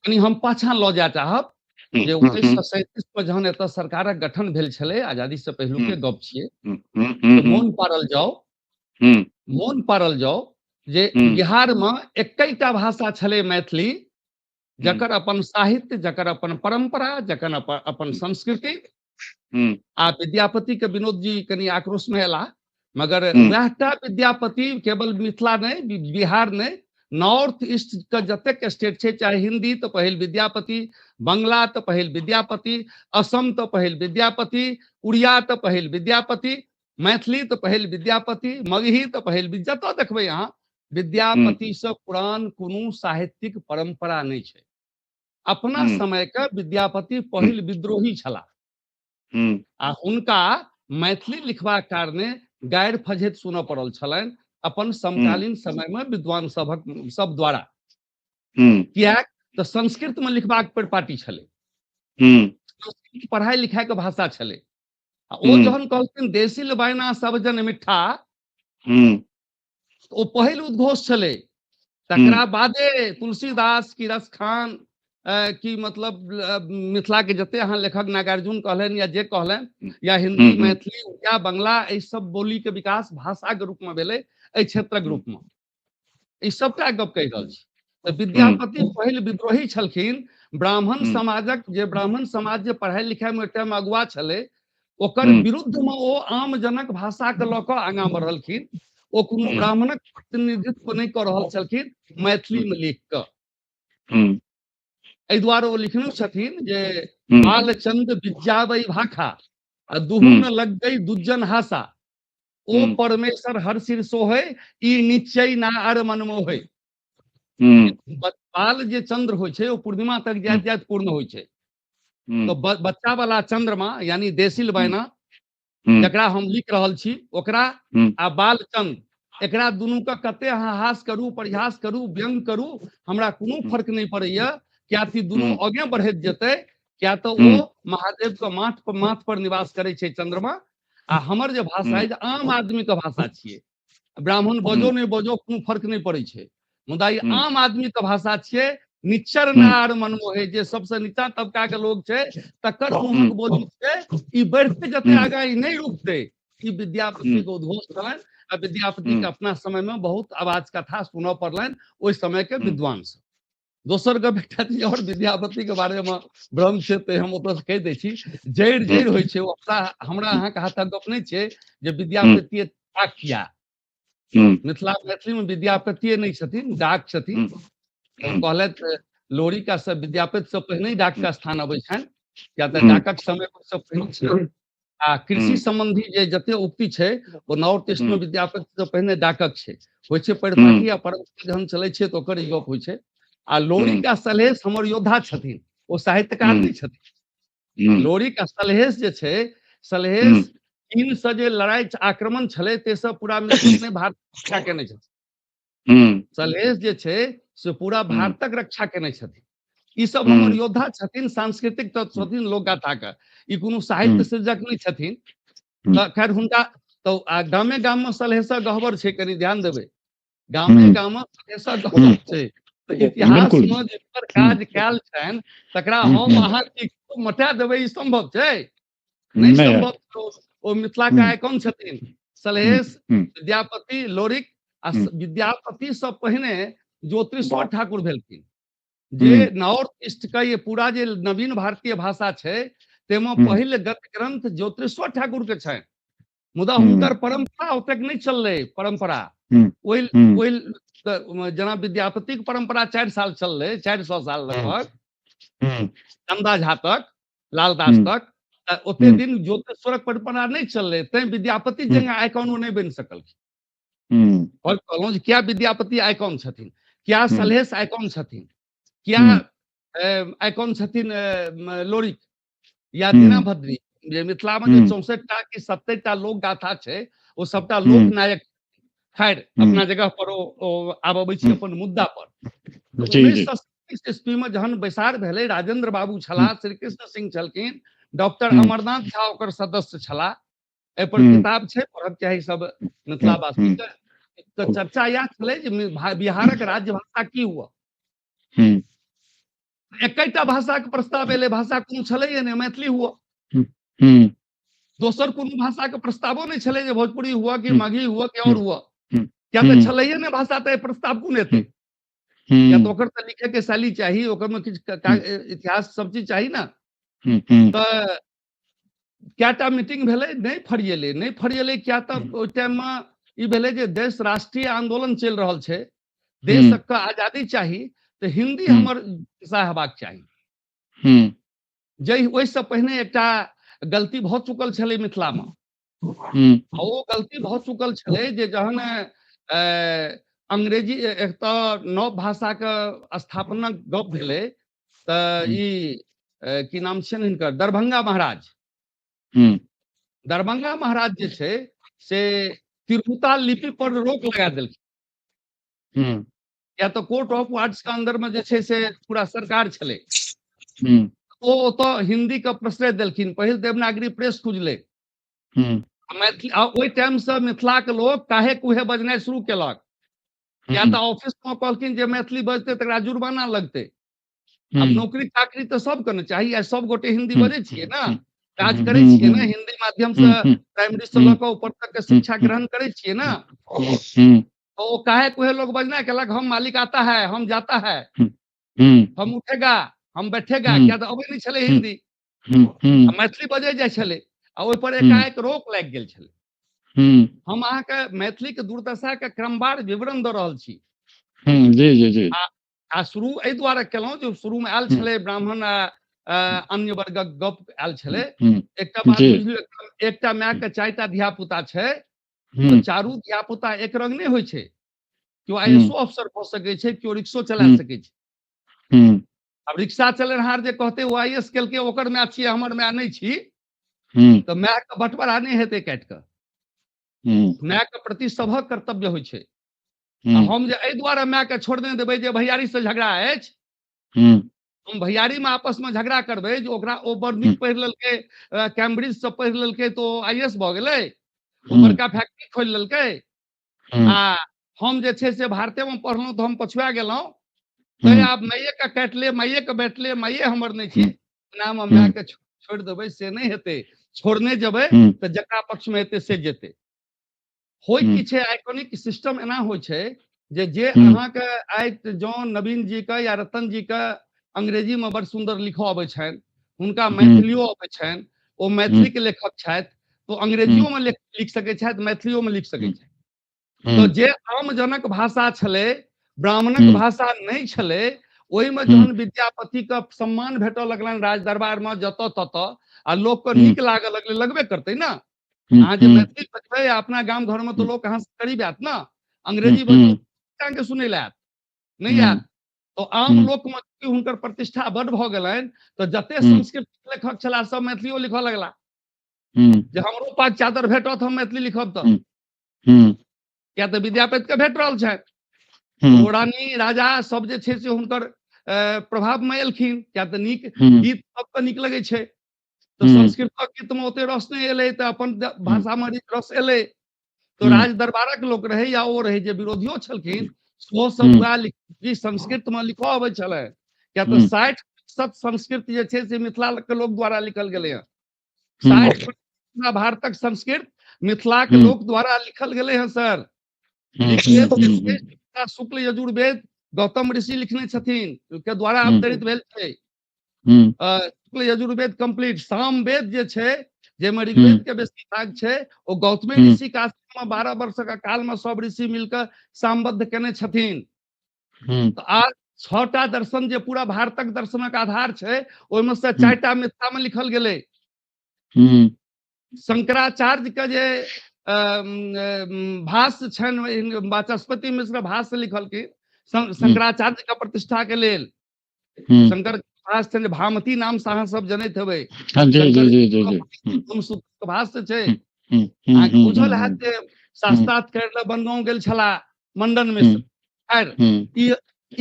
कनि हम पाछा लऽ जाय चाहब जे 1937 में जहन एतऽ सरकारक गठन भेल छलै, आजादी से पहिलुके गप छियै, मोन पारल जाओ, मोन पारल जाओ जे बिहार में एकटा भाषा छलै मैथिली, जकर अपन साहित्य, जकर अपन परंपरा, जकर अपन संस्कृति। आ विद्यापति के विनोद जी कनि आक्रोश में एला, मगर वएहटा विद्यापति केवल मिथिला नहीं, बिहार नहीं, नॉर्थ ईस्ट के जतेक स्टेट छै, चाहे हिंदी तो पहिल विद्यापति, बंगला तो पहिल विद्यापति, असम तो पहिल विद्यापति, उड़िया तो पहिल विद्यापति, मैथिली तो पहिल विद्यापति, मगही तो पहिल, जतऽ देखबै अहाँ विद्यापति से पुरान कोनो साहित्यिक परंपरा नहीं छै। अपना समय के विद्यापति पहिल विद्रोही छलाह आ हुनका मैथिली लिखबाक कारणे गारि फझैत सुनऽ पड़ल छलनि अपन समकालीन समय में विद्वान सभक सब द्वारा। किएक तऽ संस्कृत में लिखबाक परिपाटी छलै, संस्कृत पढ़ाई लिखाई के भाषा छलै। आ ओ जहन कहलखिन देसिल बायना सब जन मिठा, ओ पहिल उद्घोष छलै। तकरा बादे तुलसीदास की रसखान की मतलब मिथिला के जते अहाँ लेखक नागार्जुन कहलनि या जे कहलनि, या हिंदी, मैथिली, उड़िया, बंगला, एहि सब बोली के विकास भाषा के रूप में भेलै, एहि क्षेत्रक रूप में। ई सबटा गप कहि रहल छी। तऽ विद्यापति पहिल विद्रोही छलखिन। ब्राह्मण समाजक जे ब्राह्मण समाज जे पढ़ाई लिखाई में टाइम अगुआ छलै, ओकर विरुद्ध में ओ आम जनक भाषा के लऽ कऽ आगाँ बढ़लखिन। ओ कोनो ब्राह्मणक प्रतिनिधित्व नहि कऽ रहल छलखिन मैथिली में लिख कऽ। एहि दुआरे ओ लिखने छथिन जे बालचंद विद्यावै भाखा आ दुहू न लग गई दुज्जन हासा, ओ परमेश्वर हर सिर सोहे, ई निश्चय ना अर मनमोहे। बाल जे चंद्र होइ छै ओ पूर्णिमा तक जाइत जाइत पूर्ण होइ छै। तो बच्चा वाला चंद्रमा यानी देसिल बैना जकरा हम लिख रहल छी ओकरा आ बालचंद, एकरा दुनू के कते अहाँ हास करू, परिहास करू, व्यंग करू, हमरा कोनो फर्क नहीं पड़ैया। क्या ती दुनू आगे बढ़ैत जेतै, क्या तो ओ महादेव के माथ पर निवास करै छै चंद्रमा। आ हमर जे भाषा है आम आदमी के भाषा छियै, ब्राह्मण बजो नहीं बजो कोनो फर्क नहीं पड़ै छै, मुदा ई आम आदमी के भाषा छियै। निच्चर नार मनमोहे, जे सबसे नीचा तबका के लोग छै तकर मुँहक बोली छै, ई बढ़ते जते आगा ई नहीं रुकतै। ई विद्यापति के उद्घोष छलनि आ विद्यापति के अपना समय में बहुत आवाज कथा सुनऽ पड़लनि ओहि समय के विद्वान से। दोसर गप एकटा चीज और विद्यापति के बारे में भ्रम छै ते हम ओतऽ कहि दै छी, जड़ि जड़ि होइ छै, ओ हमरा अहाँके हाथक गप नहि छै जे विद्यापति किया। मिथिला मैथिली में विद्यापतिये नहि छथिन, डाक छथिन। कहलथि लोरिका सब विद्यापति से पहिने ही डाक के स्थान अबै छनि, किया तऽ डाकक समय सब पहिने छै। आ कृषि संबंधी जे जते उक्ति छै ओ नॉर्थ ईस्ट में विद्यापति से पहिने डाकक छै, होइ छै परिपाटी आ परम्परा जहन चलै छै तऽ ओकर ई गप होइ छै। आ लोरिका सलहेश हमर योद्धा छथिन, ओ साहित्यकार नहि छथिन। लोरिका सलहेश जे छै, सलहेश चीन से जे लड़ाई आक्रमण छलै ते सब पूरा मिथिला भारत रक्षा केने छथिन। सलहेश जे छै से पूरा भारतक रक्षा केने छथिन। ई सब हमर योद्धा छथिन, सांस्कृतिक तत्व छथिन लोकगाथा के, ई कोनो साहित्य सर्जक नहि छथिन। तऽ खैर हुनका तो गामे गाम में सलहेशक गहबर छै, कनि ध्यान देबै, गामे गाम में सलहेशक गहबर छै। तऽ इतिहास में जिनकर काज कयल छनि तकरा हम अहाँ की मटा देबै, ई संभव छै? नहि संभव। ओ मिथिला के आइकॉन छथिन सलहेश, विद्यापति, लोरिक। आ विद्यापति से पहिने ज्योतिश्वर ठाकुर भेलखिन, जे नॉर्थ ईस्ट के ये पूरा जे नवीन भारतीय भाषा छै ताहिमे पहिल गद्य ग्रंथ ज्योतिश्वर ठाकुर के छनि। मुदा हुनकर परंपरा ओतेक नहि चललै। परंपरा ओहि ओहि जेना विद्यापतिक परंपरा 4 साल चललै, 400 साल लगभग, चंदा झा तक, लालदास तक, ओते दिन ज्योतिश्वरक परंपरा नहि चललै, तैं विद्यापति जकाँ आइकॉन ओ नहि बनि सकलखिन। और कहलहुँ जे किया विद्यापति आइकॉन छथिन, किया सलहेश आइकॉन छथिन, किया आइकॉन छथिन लोरिक या दीनाभद्री। जे मिथिला में जे 64 टा कि 70 टा लोक गाथा छै ओ सबटा लोक नायक। खैर अपना जगह पर ओ आब अबै छी अपन मुद्दा पर। 1937 ईस्वी में जहन बैसार भेलै, राजेंद्र बाबू छलाह, श्री कृष्ण सिंह छलखिन, डॉक्टर अमरनाथ झा ओकर सदस्य छलाह। एहि पर किताब छै, पढ़क चाही सब मिथिलावासी के। तऽ चर्चा इएह छलै जे बिहारक राज्य भाषा की हुआ। एकेटा भाषा के प्रस्ताव एलै, भाषा कोनो छलैये नहि, मैथिली हुआ। दोसर कोनो भाषा के प्रस्तावो नहि छलै जे भोजपुरी हुआ कि मगही हुआ कि और हुआ, किया तऽ छलैये नहि भाषा, तऽ प्रस्ताव कोन एतै? किया तऽ ओकर तऽ लिखे के शैली चाही, ओकर में किछु इतिहास सब चीज चाही ना। तऽ कएटा मीटिंग भेलै, नहि फरिएलै, नहि फरिएलै। किया तऽ ओहि टाइम में ई भेलै जे देश राष्ट्रीय आंदोलन चलि रहल छै, देशके आजादी चाही, तऽ हिंदी हमर भाषा हेबाक चाही। जे ओहिसँ पहिने एकटा गलती भऽ चुकल छलै मिथिलामे, ओ गलती भऽ चुकल छलै जे जहन अंग्रेजी एक तऽ नव भाषाके स्थापनाक गप भेलै तऽ ई की नाम छियनि हिनकर, दरभंगा महाराज। दरभंगा महाराज जे छै से तिरहुता लिपि पर रोक लगा देलखिन। या तऽ कोर्ट ऑफ वार्ड्स के अंदर में जे छै से पूरा सरकार छलै, ओ ओतऽ हिंदी के प्रश्रय देलखिन। पहिल देवनागरी प्रेस खुजलै मैथिली। ओहि टाइम से मिथिला के लोक काहे कुहे बजनाइ शुरू केलक, किया तऽ ऑफिस में कहलखिन जे मैथिली बजतै तकरा जुर्माना लगतै। आब नौकरी चाकरी तऽ सबके ने चाही, आ सब गोटे हिंदी बजै छियै ने, काज करै छियै ने, हिंदी माध्यम से प्राइमरी से लऽ कऽ ऊपर तक के शिक्षा ग्रहण करै छियै ने। तो ओ काहे कुहे लोग बजना केलक, हम मालिक आता है, हम जाता है, हम उठेगा, हम बैठेगा। किया तऽ अबै नहि छलै हिंदी, मैथिली बजै जाइ छलै, आ ओहि पर एकाएक रोक लागि गेल छलै। हम अहाँके मैथिली के दुर्दशा के क्रमवार विवरण दऽ रहल छी। जी जी जी। आ शुरू एहि दुआरे केलहुँ जे शुरू में आयल छलै ब्राह्मण आ अन्य वर्गक गप आयल छलै। एकटा बात बुझलियौ, एकटा माय के 4टा धिया पुता छै, तऽ चारू धिया पुता एक रंग नहि होइ छै। केओ ISO अफसर भऽ सकै छै, केओ रिक्शो चला सकै छै। आब रिक्शा चलेनहार जे कहतै ओ IS केलकै, ओकर माय छियै, हमर माय नहि छी, तऽ माय के बंटवारा नहि हेतै काटि कऽ। माय के प्रति सभक कर्तव्य होइ छै। हम जे एहि दुआरे माय के छोड़ने देबै जे भैयारी से झगड़ा अछि, हम भैयारी में आपस में झगड़ा करबै जे ओकरा ओ बड़ नीक पढ़ि लेलकै, कैम्ब्रिज से पढ़ि लेलकै तऽ ओ IS भऽ गेलै, ओ बड़का फैक्ट्री खोलि लेलकै, आ हम जे छै से भारते में पढ़लहुँ तऽ हम पछुआ गेलहुँ, तैं आब माइये के काटि ले, माइये के बाँटि ले, माइये हमर नहि छी, एनामे माय के छोड़ि देबै से नहि हेतै। छोड़ने जेबै तऽ जकरा पक्ष में हेतै से जेतै। होइ की छै, आइकॉनिक सिस्टम एना होइ छै जे जे अहाँके आइ जँ नवीन जी के या रतन जी के अंग्रेजी में बड़ सुन्दर लिखऽ अबै छनि, हुनका मैथिलियो अबै छनि, ओ मैथिली के लेखक छथि, तो अंग्रेजियो में लिख सकै छथि, मैथिलियो में लिख सकै छथि। तो जे आम जनक भाषा छलै, ब्राह्मणक भाषा नहि छलै, ओहिमे जहन विद्यापति के सम्मान भेटऽ लगलनि राज दरबार में जतऽ ततऽ, आ लोक के नीक लागऽ लगलै, लगबे करतै ना। अहाँ जे मैथिली बजबै अपना गाम घर में तो लोग अहाँ से करीब आयत ना, अंग्रेजी बजबै अहाँके सुनै लए आयत नहि आयत। तो आम लोक में हुनकर प्रतिष्ठा बड भऽ गेलनि, तऽ जते संस्कृत लेखक छलाह सब मैथिलियो लिखऽ लगला जे हमरो पास चादर भेटत हम मैथिली लिखब। तऽ किया तऽ विद्यापति के भेट रहल छनि, रानी राजा सब जे छै से हुनकर प्रभाव में एलखिन, किया तऽ नीक गीत सबके नीक लगै छै। तऽ संस्कृतक गीत में ओते रस नहि एलै, तऽ अपन भाषा में रस एलै। तो राज दरबारक लोक रहै या ओ रहै जे विरोधियो छलखिन, सेहो सब वएह संस्कृत में लिखऽ अबै छलै। किया तऽ 60% संस्कृत जे छै से मिथिला के लोक द्वारा लिखल गेलै हँ। 60% भारतक संस्कृत मिथिला के लोक द्वारा लिखल गेलै हँ सर। शुक्ल यजुर्वेद गौतम ऋषि लिखने छथिन, के द्वारा अवतरित भेल छै शुक्ल यजुर्वेद कंप्लीट। सामवेद जे छै, जाहिमे ऋग्वेद के बेसी भाग छै, ओ गौतमे ऋषि के आश्रम में 12 वर्ष के काल में सब ऋषि मिलकर सामबद्ध केने छथिन। तऽ आ 6टा दर्शन जे पूरा भारतक दर्शनक आधार छै, ओहिमे से 4टा मिथिला में लिखल गेलै। शंकराचार्य के जे भाष्य छनि, वाचस्पति मिश्र भाष्य लिखलखिन शंकराचार्य के प्रतिष्ठा के लेल। शंकर भाष्य छनि, भामती नाम से अहाँ सब जनैत हेबै। भाष्य छै, अहाँके बुझल हैत जे शास्त्रार्थ करै लए बनगाँव गेल छलाह मंडन मिश्र। खैर ई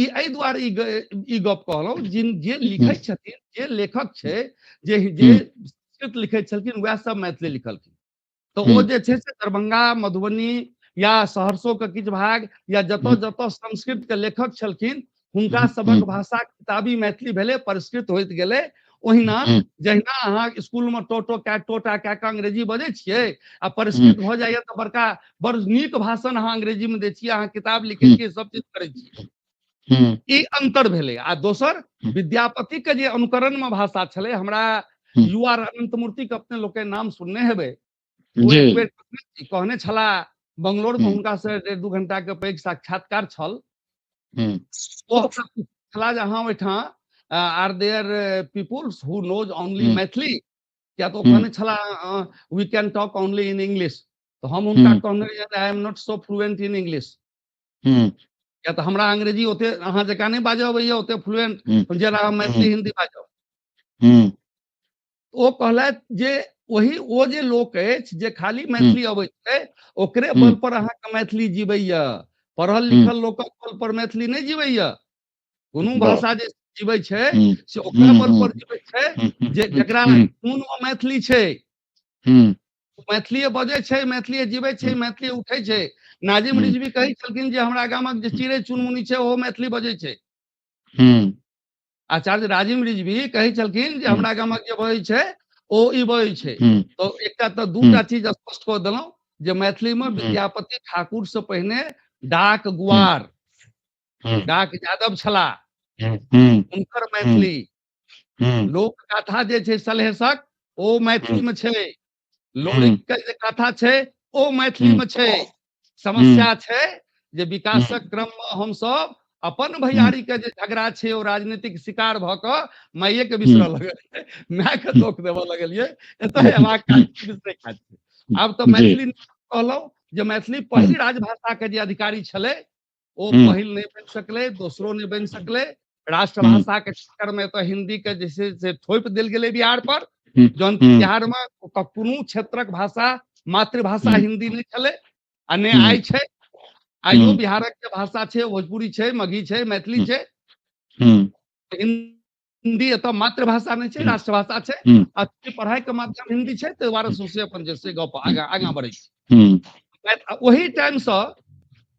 एहि दुआरे ई गप कहलहुँ, जिन जे लिखै छथिन, जे लेखक छै, जे जे संस्कृत लिखै छलखिन, वएह सब मैथिली लिखलखिन। तऽ ओ जे छै से दरभंगा, मधुबनी या सहरसो के किछु भाग या जतऽ जतऽ संस्कृत के लेखक छलखिन, हुनका सबक भाषा किताबी मैथिली भेलै, परिष्कृत होइत गेलै। ओहिना जहिना अहाँ स्कूल में टोटो कै टोटा कै के अंग्रेजी बजै छियै आ परिष्कृत भऽ जाइए तऽ बड़का बड़ नीक भाषण अहाँ अंग्रेजी में दै छियै, अहाँ किताब लिखै छियै, सब चीज करै छियै। ई अंतर भेलै। आ दोसर विद्यापति के जे अनुकरण में भाषा छलै, हमरा you आर अनंतमूर्ति के अपने लोक के नाम सुनने हेबै, एक बेर कहने छलाह बंगलोर में हुनका से 1.5-2 घंटा के पैघ साक्षात्कार छल। ओ छला जे अहाँ ओहिठाम are there peoples who knows only Maithili, किया तऽ ओ कहने छलाह we can talk only in English. तऽ हम हुनका कहने रहियै I am not so fluent in English, किया तऽ हमरा अंग्रेजी ओते अहाँ जकाँ नहि बाजऽ अबैया ओते फ्लुएंट जेना हम मैथिली हिंदी बाजब। ओ कहलथि जे वही ओ जे लोक अछि जे खाली मैथिली अबै छै, ओकरे बल पर अहाँके मैथिली जीवैया। पढ़ल लिखल लोकक बल पर मैथिली नहि जीवैया। कोनो भाषा जे जीवै छै से ओकरा बल पर जीवै छै जे जकरा खून मे मैथिली छै, मैथिलीए बजै छै, मैथिलीए जीवै छै, मैथिलीए उठै छै। नाजिम रिजवी कहै छलखिन जे हमरा गामक जे चिड़ै चुनमुनी छै ओहो मैथिली बजै छै। आचार्य राजिम रिजवी कहै छलखिन जे हमरा गामक जे बजै छै ओ ई बजै छै। तो एकटा तऽ दूटा चीज स्पष्ट कऽ देलहुँ जे मैथिली में विद्यापति ठाकुर से पहिने डाक गुआर, डाक यादव छलाह, हुनकर मैथिली। लोक गाथा जे छै सलहेसक ओ मैथिली में छै, लोरिक के जे कथा छै ओ मैथिली में छै। समस्या छै जे विकासक क्रम में हमसब अपन भैयारी के जे झगड़ा छै ओ राजनीतिक शिकार भऽ कऽ माइये के बिसरऽ लगलियै, माय के दोख देबऽ लगलियै। एतऽ हेबाक बिसरै खातिर आब तऽ मैथिली कहलहुँ जे मैथिली पहिल राजभाषा के जे अधिकारी छलै ओ पहिल नहि बनि सकलै, दोसरो नहि बनि सकलै। राष्ट्रभाषा के चक्कर में तऽ हिंदी के जे छै से थोपि देल गेलै बिहार पर, जहन बिहार में कोनो क्षेत्रक भाषा मातृभाषा हिंदी नहि छलै आ नहि आइ छै। आइयो बिहारक जे भाषा छै भोजपुरी छै, मगही छै, मैथिली छै, हिंदी एतऽ मातृभाषा नहि छै, राष्ट्रभाषा छै। आ पढ़ाई के माध्यम हिंदी छै, ताहि दुआरे सौंसे अपन जे से गप आगाँ आगाँ बढ़ै छै। ओही टाइम से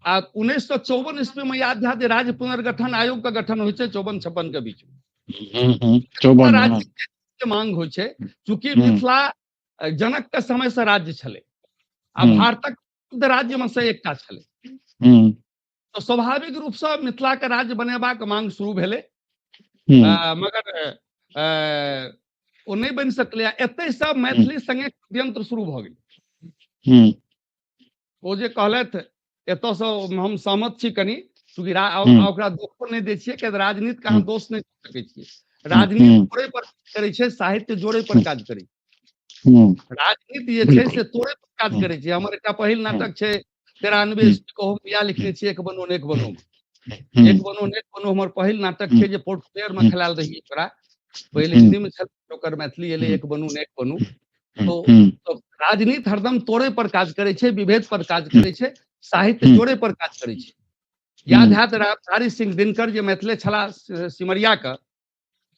आ 1954 ईस्वी में याद हैत जे राज्य पुनर्गठन आयोग के गठन होइ छै 54-56 के बीच में। राज्य के मांग होइ छै, चूंकि मिथिला जनक के समय से राज्य छलै आ भारतक राज्य में से एकटा छलै, तो स्वाभाविक रूप से मिथिला के राज्य बनेबाक मांग शुरू भेलै, मगर ओ नहि बनि सकलै। एतै सब मैथिली संगे यंत्र शुरू भऽ गेलै। ओ जे कहलथि एतऽसँ हम सहमत छी कनि, चूँकि ओकरा दोषो नहि दै छियै, कियाकि राजनीति के अहाँ दोष नहि दऽ सकै छियै। राजनीति तोड़े पर करै छै, साहित्य जोड़े पर काज करै छै। राजनीति जे छै से तोड़े पर काज करै छै। हमर एकटा पहिल नाटक छै 93 को हम इएह लिखने छियै, एक बनो नेक बनो। एक बनो नेक बनो हमर पहिल नाटक छै जे पोर्ट प्लेयर में खेलायल रही। ओकरा पहिले हिंदी में छल, ओकर मैथिली एलै एक बनू नेक बनू। तो राजनीति हरदम तोड़े पर काज करै छै, विभेद पर काज करै छै, साहित्य जोड़े पर काज करै छै। याद हैत रामधारी सिंह दिनकर जे मैथिले छलाह सिमरिया के,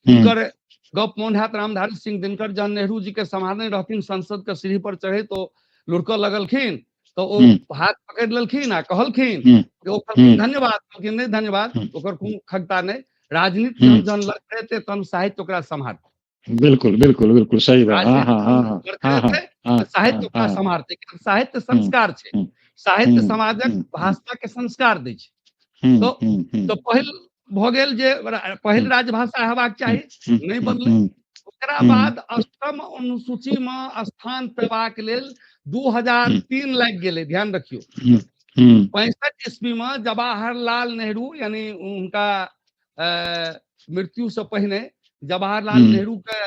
हुनकर गप मोन हैत। रामधारी सिंह दिनकर जहन नेहरू जी के सम्हारने रहथिन, संसद के सीढ़ी पर चढ़े तो लुढ़कऽ लगलखिन, तो ओ हाथ पकड़ि लेलखिन आ कहलखिन जे ओ कहलखिन धन्यवाद, कहलखिन नहि धन्यवाद, ओकर कोनो खगता नहि। राजनीति जहन लड़खड़ेतै तहन साहित्य ओकरा सम्हारतै। बिल्कुल बिल्कुल बिल्कुल सही बात। साहित्य ओकरा सम्हारतै। साहित्य संस्कार छै, साहित्य समाजक भाषा के संस्कार दै छै। तो पहिल भऽ गेल जे पहिल राजभाषा हेबाक चाही, नहि बनलै। ओकरा बाद अष्टम अनुसूची में स्थान पेबाक लेल 2003 लागि गेलै। ध्यान रखियौ, 65 ईस्वी में जवाहरलाल नेहरू, यानी हुनका मृत्यु से पहिने जवाहरलाल नेहरू के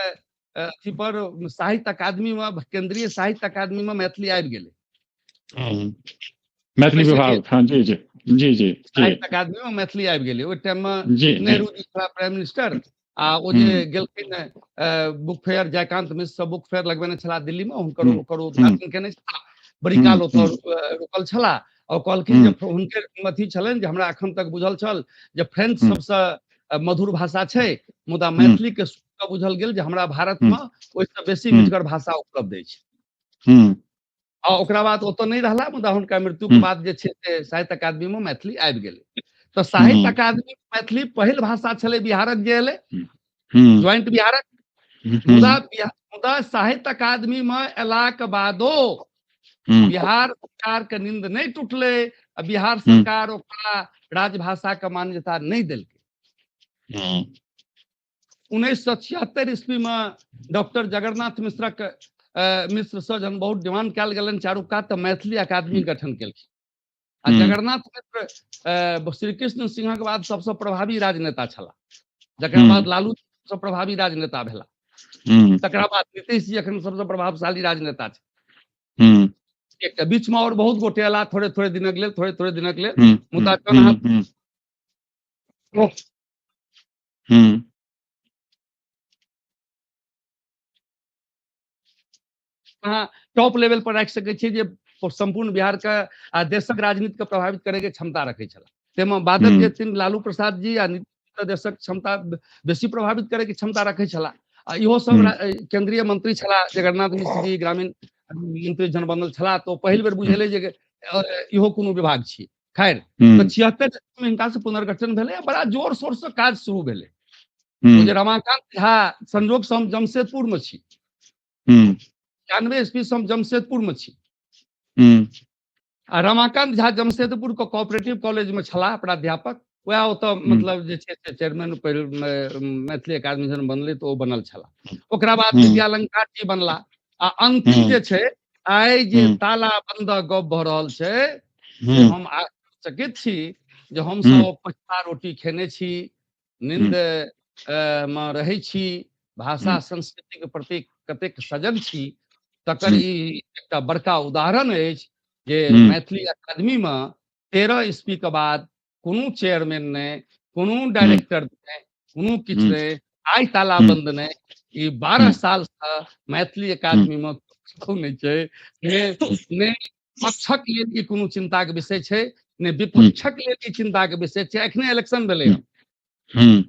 अथी पर साहित्य अकादमी में, केंद्रीय साहित्य अकादमी में मैथिली आबि गेलै। मैथिली विभाग, हाँ जी जी जी जी, साहित्य अकादमी में मैथिली आबि गेलै। ओहि टाइम में नेहरू जी छलाह प्राइम मिनिस्टर, आ ओ जे गेलखिन book fair, Jaykant Mishra book fair लगबेने छलाह दिल्ली में, हुनकर ओकर उद्घाटन केने छलाह। बड़ी काल ओतऽ रुकल छलाह और कहलखिन जे हुनके अथी छलनि जे हमरा एखन तक बुझल छल जे फ्रेंच सबसँ मधुर भाषा छै, मुदा मैथिली के बुझल गेल जे हमरा भारत में ओहिसँ बेसी मिठगर भाषा उपलब्ध अछि। आ ओकरा बाद ओतऽ नहि रहला, मुदा हुनका मृत्यु के बाद जे छै से साहित्य अकादमी में मैथिली आबि गेलै। तऽ साहित्य अकादमी मैथिली पहिल भाषा छलै बिहारक जे एलै, ज्वाइंट बिहारक। मुदा साहित्य अकादमी में एलाक बादो बिहार सरकार के नींद नहि टूटलै आ बिहार सरकार ओकरा राजभाषा के मान्यता नहि देलकै। 1976 ईस्वी में डॉक्टर जगन्नाथ मिश्रक मिश्र से जहन बहुत डिमांड कयल गेलनि चारू कात, तऽ मैथिली अकादमी गठन केलखिन। आ जगन्नाथ मिश्र श्री कृष्ण सिंहक बाद सबसँ प्रभावी राजनेता छलाह, जकरा बाद लालू सबसँ प्रभावी राजनेता भेला, तकरा बाद नीतीश जी एखन सबसँ प्रभावशाली राजनेता छै। एकटा बीच में और बहुत गोटे अयला थोड़े थोड़े दिनक लेल, थोड़े थोड़े दिनक लेल, मुदा अहाँ टॉप लेवल पर राखि सकै छियै जे संपूर्ण बिहार के आ देशक राजनीति के प्रभावित करे के क्षमता रखै छलाह। ताहिमे बादक जे थिन लालू प्रसाद जी आ नीतीश देशक क्षमता बेसी प्रभावित करे के क्षमता रखै छलाह। आ इहो सब केंद्रीय मंत्री छलाह जगन्नाथ मिश्र जी, ग्रामीण मंत्री जन बनल छलाह, तो पहिल बेर बुझेलै जे इहो कोनो विभाग छियै। खैर, तऽ 76 में हिनका से पुनर्गठन भेलै आ बड़ा जोर शोर से काज शुरू भेलै। ओ जे रमाकांत झा, संजोग से हम जमशेदपुर में छी, 96 ईस्वी से हम जमशेदपुर में छी, आ रमाकांत झा जमशेदपुर के कोऑपरेटिव कॉलेज में छलाह प्राध्यापक। वएह ओतऽ मतलब जे छै से चेयरमैन मैथिली अकादमी जहन बनलै तऽ ओ बनल छलाह। ओकरा बाद विद्यालंकार जी बनला। आ अंतिम जे छै आइ जे ताला बंद गप भऽ रहल छै, से हम आश्चर्यचकित छी जे हमसब पचता रोटी खेने छी, नींद मे रहै छी, भाषा संस्कृति के प्रति कतेक सजग छी, तकर ई एकटा बड़का उदाहरण अछि जे मैथिली अकादमी में 13 ईस्वी के बाद कोनो चेयरमैन नहि, कोनो डायरेक्टर नहि, कोनो किछु नहि, आइ ताला बंद नहि। ई 12 साल से मैथिली अकादमी में किछु नहि छै। ने पक्षक लेल ई कोनो चिंता के विषय छै, ने विपक्षक लेल ई चिंता के विषय छै। एखने इलेक्शन भेलै हँ,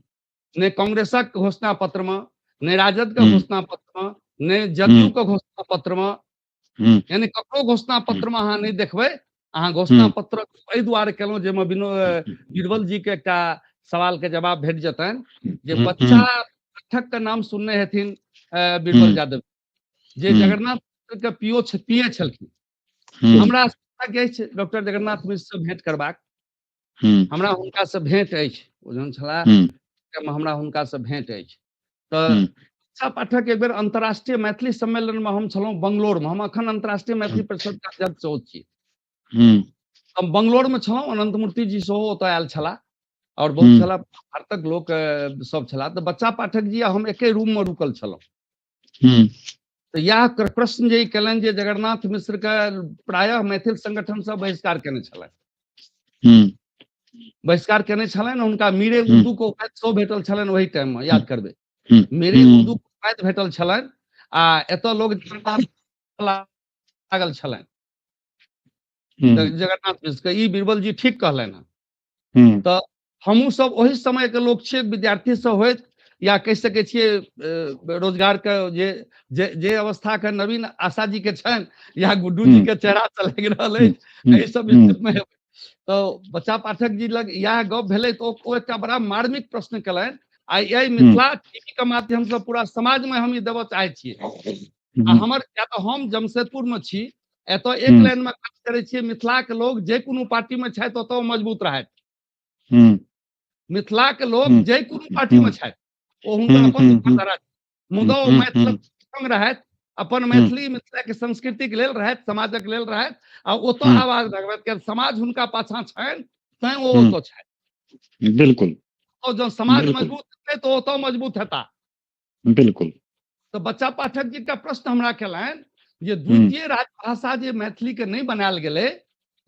ने कांग्रेसक घोषणा पत्र में, ने राजद के घोषणा पत्र में, ने जदयू के घोषणा पत्र में, यानी ककरो घोषणा पत्र में अहाँ नहि देखबै। अहाँ घोषणा पत्र एहि दुआरे केलहुँ जाहिमे बीरबल जी के एकटा सवाल के जवाब भेट जेतनि जे बच्चा पाठक के नाम सुनने हेथिन बीरबल यादव जे जगन्नाथ के पीओ पीए छलखिन। हमरा डॉक्टर जगन्नाथ मिश्र से भेंट करबाक, हमरा हुनका से भेंट अछि, ओ जहन छलाह हमरा हुनका से भेंट अछि। तऽ बच्चा पाठक एक बेर अंतर्राष्ट्रीय मैथिली सम्मेलन में हम छलहुँ बंगलोर में। हम अखन अंतर्राष्ट्रीय मैथिली परिषद के अध्यक्ष सेहो छी। हम बंगलोर में छलहुँ, अनंतमूर्ति जी सेहो ओतऽ आयल छलाह और बहुत सारा भारतक लोक सब छलाह। तऽ बच्चा पाठक जी आ हम एके रूम में रुकल छलहुँ। तऽ इएह प्रश्न जे केलनि जे जगन्नाथ मिश्र के प्रायः मैथिल संगठन सब बहिष्कार केने छलनि, बहिष्कार केने छलनि। हुनका मीरे उर्दू के उपाधि सेहो भेटल छलनि ओहि टाइम में, याद करबै, मीरे उर्दू के उपाधि भेटल छलनि। आ एतऽ लोग लागल छलनि जगन्नाथ मिश्र के। ई बीरबल जी ठीक कहलनि हँ। तऽ हमहूँ सब ओहि समय के लोक छियै, विद्यार्थी सब होइत या कहि सकै छियै रोजगार के जे जे जे अवस्था के नवीन आशा जी के छनि या गुड्डू जी के चेहरा से लागि रहल अछि, एहि सब स्थिति में। तऽ बच्चा पाठक जी लग इएह गप भेलै तऽ ओ एकटा बड़ा मार्मिक प्रश्न केलनि। आ एहि मिथिला टीवी के माध्यम से पूरा समाज में हम ई देबऽ चाहै छियै। आ हमर या तऽ हम जमशेदपुर में छी, एतऽ एक लाइन में काज करै छियै, मिथिला के लोग जे कोनो पार्टी में छथि ओतऽ मजबूत रहथि। मिथिला के लोग जे कोनो पार्टी में छथि ओ हुनकर अपन विचारधारा, मुदा ओ मैथिल संग रहथि, अपन मैथिली मिथिला के संस्कृति के लेल रहथि, समाजक लेल रहथि आ ओतऽ आवाज लगबैत, किया समाज हुनका पाछा छनि तैं ओ ओतऽ छथि। बिल्कुल। और जब समाज मजबूत हेतै तऽ ओतऽ मजबूत हेता। बिल्कुल। तऽ बच्चा पाठक जी का प्रश्न हमरा केलनि जे द्वितीय राजभाषा जे मैथिली के नहि बनायल गेलै,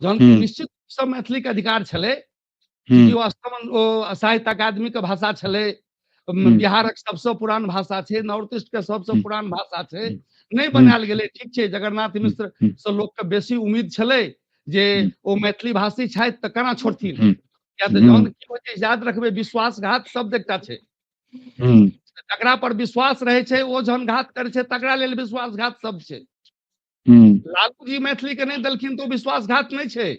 जहन कि निश्चित रूपसँ मैथिली के अधिकार छलै, वास्तव में ओ साहित्य अकादमी के भाषा छलै, बिहारक सबसँ पुरान भाषा छै, नॉर्थ ईस्ट के सबसँ पुरान भाषा छै, नहि बनायल गेलै। ठीक छै, जगन्नाथ मिश्र से लोक के बेसी उम्मीद छलै जे ओ मैथिली भाषी छथि तऽ केना छोड़थिन, किया तऽ जहन की होइ छै, याद रखबै, विश्वासघात शब्द एकटा छै, तकरा पर विश्वास रहै छै ओ जहन घात करै छै तकरा लेल विश्वासघात शब्द छै। लालू जी मैथिली के नहि देलखिन तऽ विश्वासघात नहि छै।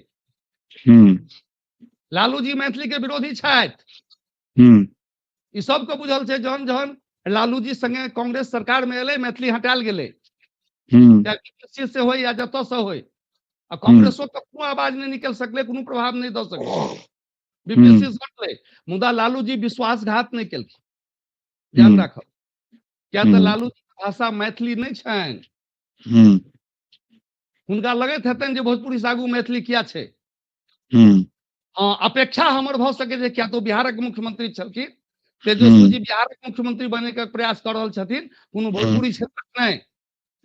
लालू जी मैथिली के विरोधी छथि, ई सबके बुझल छै। जहन जहन लालू जी संगे कांग्रेस सरकार में एलै, मैथिली हटायल गेलै, चाहे से होय या जतऽ से होय, आ कांग्रेसो के कोनो आवाज नहि निकलि सकलै, कोनो प्रभाव नहि दऽ सकलै, बीपीएससी हटलै, मुदा लालू जी विश्वासघात नहि केलखिन, ध्यान राखब। किया तऽ लालू जी भाषा मैथिली नहि छनि, हुनका लगैत हेतनि जे भोजपुरी से आगू मैथिली किया छै। हाँ, अपेक्षा हमर भऽ सकै छै, किया तऽ बिहारक मुख्यमंत्री छलखिन, तेजस्वी जी बिहारक मुख्यमंत्री बने के प्रयास कऽ रहल छथिन, कोनो भोजपुरी क्षेत्रक नहि,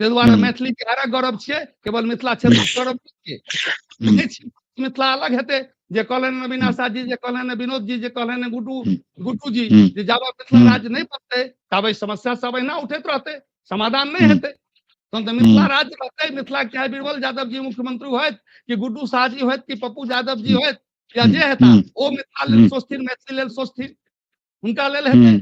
ताहि दुआरे मैथिली बिहारक गौरव छियै, केवल मिथिला क्षेत्रक गौरव छियै। मिथिला अलग हेतै, जे कहलनि नवीन आशा जी, जे कहलनि विनोद जी, जे कहलनि गुड्डू जी, जे जाबे मिथिला राज्य नहि बनतै ताबे समस्या सब एहिना उठैत रहतै, समाधान नहि हेतै। तहन तऽ मिथिला राज्य रहतै, मिथिला के चाहे बीरबल यादव जी मुख्यमंत्री होथि कि गुड्डू शाह जी होथि कि पप्पू यादव जी होथि या जे हेता, ओ मिथिला लेल सोचथिन, मैथिली लेल सोचथिन, हुनका लेल हेतै।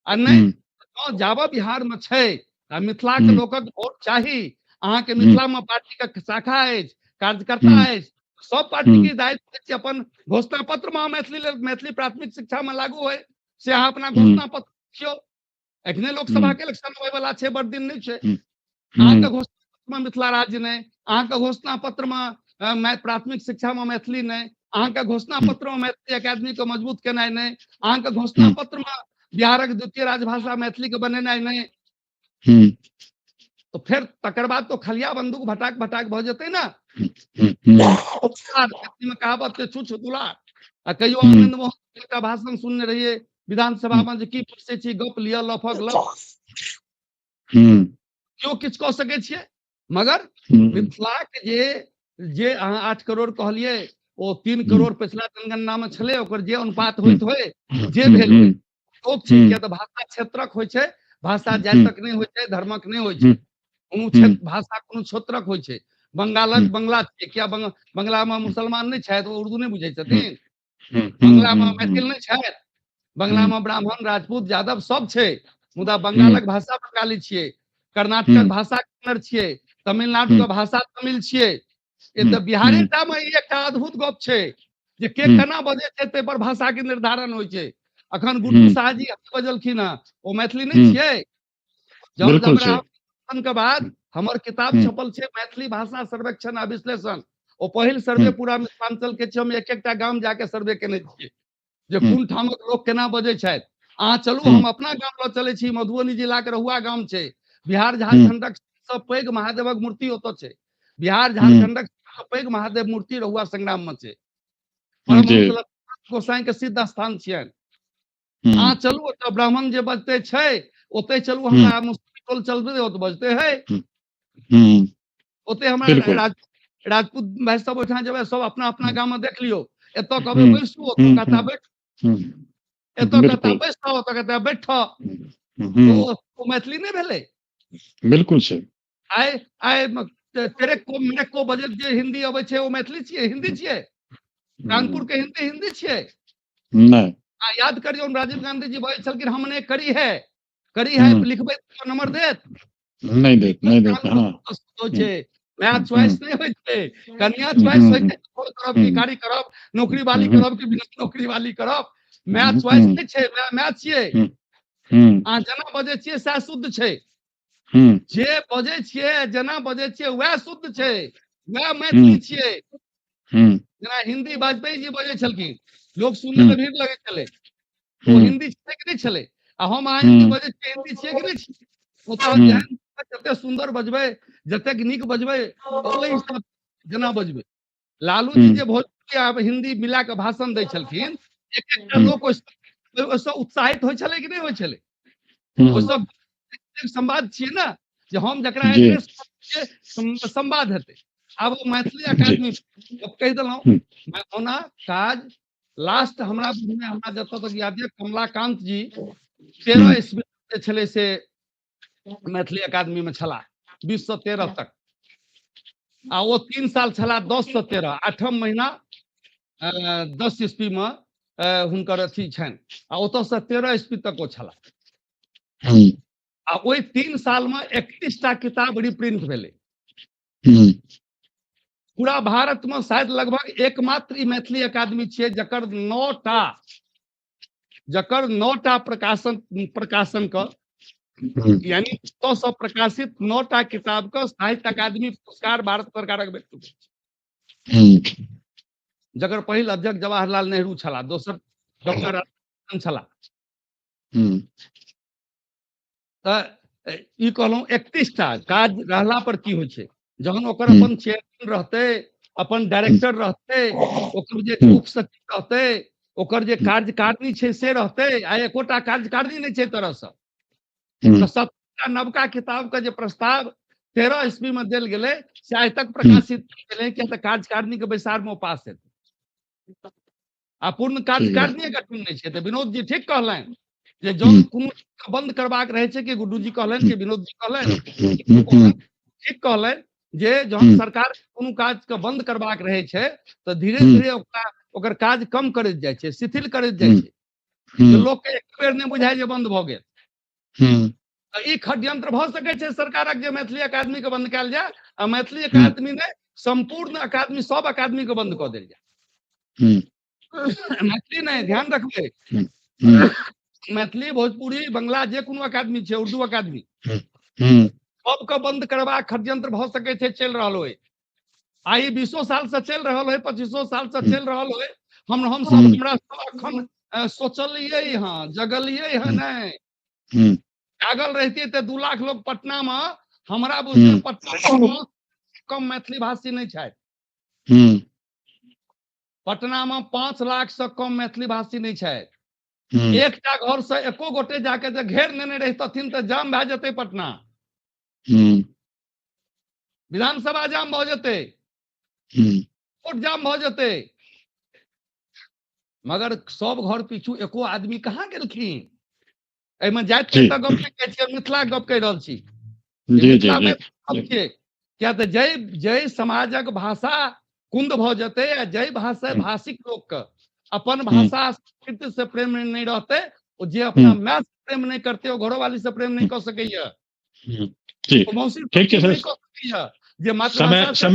आ नहि जाबे बिहार में छै आ मिथिला के लोकक वोट चाही, अहाँके मिथिला में पार्टी के शाखा अछि, कार्यकर्ता अछि, सब पार्टी के दायित्व अछि अपन घोषणा पत्र में मैथिली लेल, मैथिली प्राथमिक शिक्षा में लागू होय से अहाँ अपना घोषणा पत्र लिखियौ। एखने लोकसभा के इलेक्शन होय वाला छै, बड़ दिन नहि छै। अहाँके घोषणा पत्र में मिथिला राज्य नहि, अहाँके घोषणा पत्र में प्राथमिक शिक्षा में मैथिली नहि, अहाँके घोषणा पत्र में मैथिली अकादमी के मजबूत केनाइ नहि, अहाँके घोषणा पत्र में बिहारक द्वितीय राजभाषा मैथिली के बनेनाइ नहि, तो फिर तकर बाद तो खलिया बंदूक भटाक भटाक भऽ जेतै ने। कहावत छुछ दुलार। आ कहियो आनंद मोहन एकटा भाषण सुनने रहियै विधानसभा में जे की पूछै छी, गप लिअ लफक लफ, केओ किछु कऽ सकै छियै, मगर मिथिला के जे जे अहाँ 8 करोड़ कहलियै, ओ 3 करोड़ पिछला जनगणना में छलै, ओकर जे अनुपात होइत होय जे भेल लोक छै, किया तऽ भाषा क्षेत्रक होइ छै, भाषा जातिक नहि होइ छै, धर्मक नहि होइ छै, कोनो क्षेत्र भाषा कोनो क्षेत्रक होइ छै। बंगालक बंगला छियै, किया बंगला में मुसलमान नहि छथि, ओ उर्दू नहि बुझै छथिन, बंगला में मैथिल नहि छथि, बंगला में ब्राह्मण राजपूत यादव सब छै, मुदा बंगालक भाषा बंगाली छियै, कर्नाटकक भाषा कन्नड़ छियै, तमिलनाडु के भाषा तमिल छियै। तऽ बिहारे टा में एकटा अद्भुत गप छै जे के केना बजै छै ताहि पर भाषा के निर्धारण होइ छै। अखन गुड्डू शाह जी बजलखिन हँ, ओ मैथिली नहि छियै? जब के बाद हमर किताब छपल छै मैथिली भाषा सर्वेक्षण आ विश्लेषण, ओ पहिल सर्वे पूरा मिथिलांचल के छै। हम एक एकटा गाम जाके सर्वे केने छियै जे कोन ठामक लोक केना बजै छथि। अहाँ चलू, हम अपना गाम लऽ चलै छी, मधुबनी जिला के रहुआ गाम छै, बिहार झारखंडक सबसँ पैघ महादेवक मूर्ति ओतऽ छै, बिहार झारखंडक सबसँ पैघ महादेव मूर्ति रहुआ संग्राम में छै। परमहंस गोसाई के सिद्ध स्थान छियनि। अहाँ चलू ओतऽ ब्राह्मण जे बजते छै ओतै चलू, हमरा मुस्लिम टोल चलबै ओतऽ बजते है, ओतै हमरा राजपूत भाई सब ओहिठाम जेबै, सब अपना अपना गाम में देख लियौ। एतऽ कहबै बैसू, ओतऽ कहता बैठ, एतऽ कहता बैसऽ, ओतऽ कहता बैठ, ओ मैथिली नहि भेलै। बिल्कुल छै। आइ आइ तेरे को मेरे को बजत जे हिंदी अबै छै ओ मैथिली छियै, हिंदी छियै? कानपुर के हिंदी हिंदी छियै? नहि। आ याद करियौ राजीव गांधी जी बजै छलखिन हमने करी है, करी है लिखबै तऽ नंबर देत? नहि देत, नहि देत। हाँ छै, मैथ चॉइस नहि होइ छै, कन्या चॉइस होइ छै, करब की कारी करब, नौकरी वाली करब कि बिना नौकरी वाली करब, मैथ चॉइस नहि छै, मैथ छियै। अहाँ जेना बजै छियै सएह शुद्ध छै, जे बजै छियै जेना बजै छियै वएह शुद्ध छै, वएह मैथिली छियै। जेना हिंदी वाजपेयी जी बजै छलखिन, लोक सुनै लए भीड़ लगै छलै, ओ हिंदी छलै कि नहि छलै? आ हम अहाँ हिंदी बजै छियै, हिंदी छियै कि नहि छियै? ओ तऽ जेहन जते सुन्दर बजबै, जतेक नीक बजबै, ओहि हिसाब जेना बजबै। लालू जी जे भोजपुरी आ हिंदी मिला कऽ भाषण दै छलखिन, एक एकटा लोक ओहिसँ उत्साहित होइ छलै कि नहि होइ छलै? ओ सब संवाद छियै ने, जे हम जकरा एड्रेस संवाद हेतै। आब ओ मैथिली अकादमी कहि देलहुँ। ओना काज लास्ट हमरा बुझने, हमरा जतऽ तक याद यऽ, कमलाकांत जी 13 ईस्वी जे छलै से मैथिली अकादमी में छलाह 2013 तक, आ ओ 3 साल छलाह 10 से 13, 8 महीना 10 ईस्वी में हुनकर अथी छनि, आ ओतऽ से 13 ईस्वी तक ओ छलाह। आ ओहि 3 साल में 31 टा किताब रिप्रिंट भेलै। पूरा भारत में शायद लगभग एकमात्र ई मैथिली अकादमी छियै जकर 9 टा प्रकाशन के, यानी 100 प्रकाशित 9 टा किताब के साहित्य अकादमी पुरस्कार भारत सरकारक भेट चुकल छै, जकर पहिल अध्यक्ष जवाहरलाल नेहरू छलाह, दोसर डॉक्टर राधाकृष्णन छलाह। तऽ ई कहलहुँ 31 टा काज रहला पर की होइ छै, जहन ओकर अपन चेयरमैन रहतै, अपन डायरेक्टर रहतै, ओकर जे उप सचिव रहतै, ओकर जे कार्यकारिणी छै से रहतै, आ एकोटा कार्यकारिणी नहि छै तरहसँ, तऽ 17टा नवका किताब के जे प्रस्ताव 13 ईस्वी में देल गेलै से आइ तक प्रकाशित भेलै, किया तऽ कार्यकारिणी के बैसार में ओ पास हेतै, आ पूर्ण कार्यकारिणी गठन नहि छै। तऽ विनोद जी ठीक कहलनि जे जौन कोनो बंद करबाक रहै छै, कि गुड्डू जी कहलनि कि विनोद जी कहलनि, ठीक कहलनि जे जहन सरकार कोनो काज के बंद करबाक रहै छै तऽ धीरे धीरे ओकरा ओकर काज कम करैत जाइ छै, शिथिल करैत जाइ छै, लोक के एक बेर नहि बुझाय जे बंद भऽ गेल। ई षड्यंत्र भऽ सकै छै सरकारक जे मैथिली अकादमी के बंद कयल जाय, आ मैथिली अकादमी नहि संपूर्ण अकादमी, सब अकादमी के बंद कऽ देल जाय। मैथिली नहि, ध्यान रखबै, मैथिली, भोजपुरी, बंगला जे कोनो अकादमी छै, उर्दू अकादमी, सबके बंद करबाक षड्यंत्र भऽ सकै छै, चलि रहल होइ। आइ 20 साल से चलि रहल होइ, 25 साल से चलि रहल होइ। हम सब हमरा सब अखन सोचलियै हँ, जगलियै हँ नहि। जागल रहितियै तऽ 2 लाख लोग पटना में, हमरा बुझते पटना में कम मैथिली भाषी नहि छथि। पटना में 5 लाख से कम मैथिली भाषी नहि छथि। एकटा घर से एको गोटे जाके जे घेर लेने रहितथिन तऽ जाम भए जेतै पटना, विधानसभा जाम भऽ जेतै, कोर्ट जाम भऽ जेतै, मगर सब घर पीछू एको आदमी कहाँ गेलखिन? एहिमे जाति के तऽ गप नहि कहै छियै, मिथिला गप कहि रहल छी। मिथिला किया तऽ जै समाजक भाषा कुंद भऽ जेतै आ जै भाषा भाषिक लोकके अपन भाषा संस्कृति से प्रेम नहि रहतै, ओ जे अपना माय से प्रेम नहि करतै ओ घरोवाली से प्रेम नहि कऽ सकैया, मौसी ठीक छै नहि कऽ सकैया, जे मातृभाषा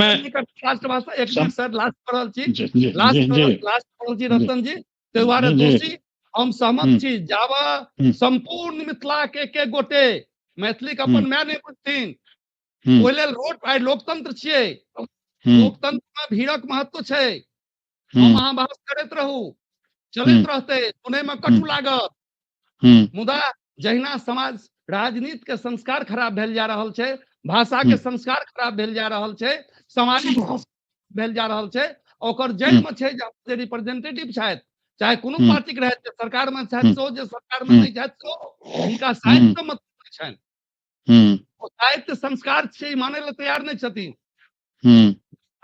राष्ट्रभाषा। एक मिनट सर, लास्ट कर रहल छी, लास्ट कर रहल छी रतन जी, ताहि दुआरे दोषी हम सहमत छी। जाबा संपूर्ण मिथिला के एक गोटे मैथिली के अपन माय नहि बुझथिन, ओहि लेल रोड आइ लोकतंत्र छियै, लोकतंत्र में भीड़क महत्व छै। हम अहाँ बहस करैत रहू, चलैत रहतै, सुनय में कटु लागत, मुदा जहिना समाज राजनीति के संस्कार खराब भेल जा रहल छै, भाषा के संस्कार खराब भेल जा रहल छै, सामाजिक भेल जा रहल छै। ओकर जड़िमे छै जे रिप्रेजेंटेटिव छथि, चाहे कोनो पार्टीके रहथि, जे सरकारमे छथि सेहो, जे सरकारमे नहि छथि सेहो, हुनका साहित्यसँ मतलब छनि। ओ साहित्य संस्कार छै मानै लए तैयार नहि छथिन।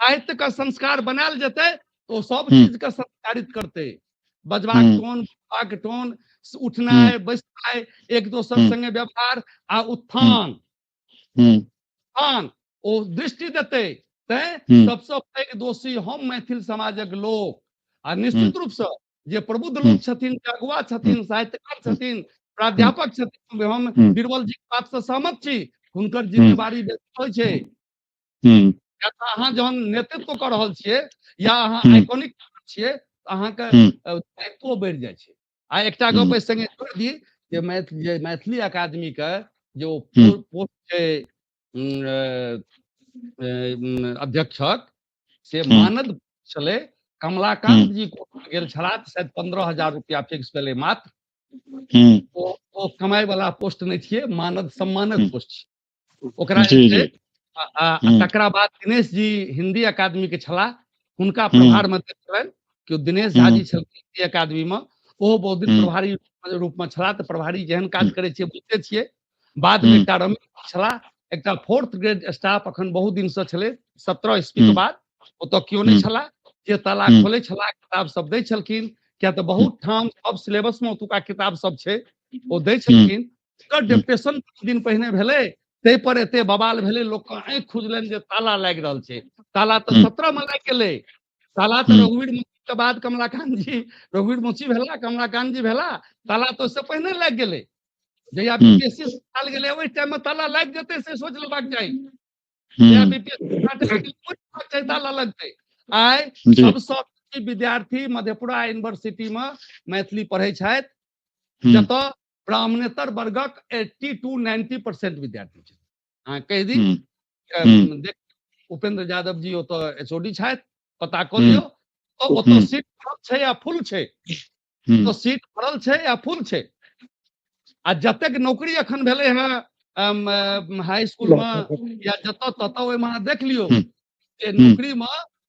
साहित्य के संस्कार बनायल जेतै तो सब चीज के संस्कारित करतै। बजबाक टोन, बजबाक टोन, उठनाइ बैसनाइ, एक दोसर संगे व्यवहार आ उत्थान, उत्थान ओ दृष्टि देतै। तैं सबसँ पैघ दोषी हम मैथिल समाजक लोक, आ निश्चित रूपसँ जे प्रबुद्ध लोक छथिन, अगुआ छथिन, साहित्यकार छथिन, प्राध्यापक छथिन, हम बीरबल जी के बात से सहमत छी, हुनकर जिम्मेवारी बेसी होइ छै। अहाँ जहन नेतृत्व कऽ रहल छियै या अहाँ आइकॉनिक छियै, अहाँके दायित्व बढ़ि जाइ छै। आ एकटा गप एहि संगे जोड़ि दी जे मैथिली अकादमी के जो पोस्ट छै अध्यक्षक, से मानद छलै, कमलाकांत जी गेल छलाह, शायद 15,000 रुपया फिक्स भेलै मात्र। ओ कमाइ वाला पोस्ट नहि छियै, मानद सम्मानक पोस्ट छै ओकरा। तकरा बाद दिनेश जी हिंदी अकादमी के छलाह, हुनका प्रभार में छलनि केओ दिनेश झा जी छलखिन हिंदी अकादमी में, ओहो बहुत दिन प्रभारी रूप में छलाह। तऽ प्रभारी जेहन काज करै छियै बुझते छियै। बाद में एकटा रमेश छलाह, एकटा 4th grade staff अखन बहुत दिन से छलै, 17 ईस्वी के बाद ओतऽ केओ नहि छलाह जे ताला खोलै छलाह, किताब सब दै छलखिन, किया तऽ बहुत ठाम सब सिलेबस में ओतुका किताब सब छै, ओ दै छलखिन। ओकर डिप्रेशन दिन पहिने भेलै, ताहि पर एते बवाल भेलै, लोक के आँखि खुजलनि जे ताला लागि रहल छै। ताला तऽ 17 में लागि गेलै, ताला तऽ रघुवीर मोची के बाद कमलाकांत जी, रघुवीर मोची भेला, कमलाकांत जी भेला, ताला तऽ ओहिसँ पहिने लागि गेलै। जहिया बीपीएससी निकाल गेलै ओहि टाइम में ताला लागि जेतै से सोच लेबाक चाही। जहिया बीपीएससी ताला लगतै। आइ सबसँ विद्यार्थी मधेपुरा यूनिवर्सिटी में मैथिली पढ़ै छथि, जतऽ ब्राह्मणेतर वर्गक 80 to 90% विद्यार्थी छथि। अहाँ कहि दी, देख उपेंद्र यादव जी ओतऽ एचओडी छथि, पता कऽ लियौ। ओतऽ सीट भरल छै या फुल छै, तो सीट भरल छै या फुल छै। आ जतेक नौकरी अखन भेलै हँ हाई स्कूल में या जतऽ ततऽ, ओहिमे देख लियौ जे नौकरी में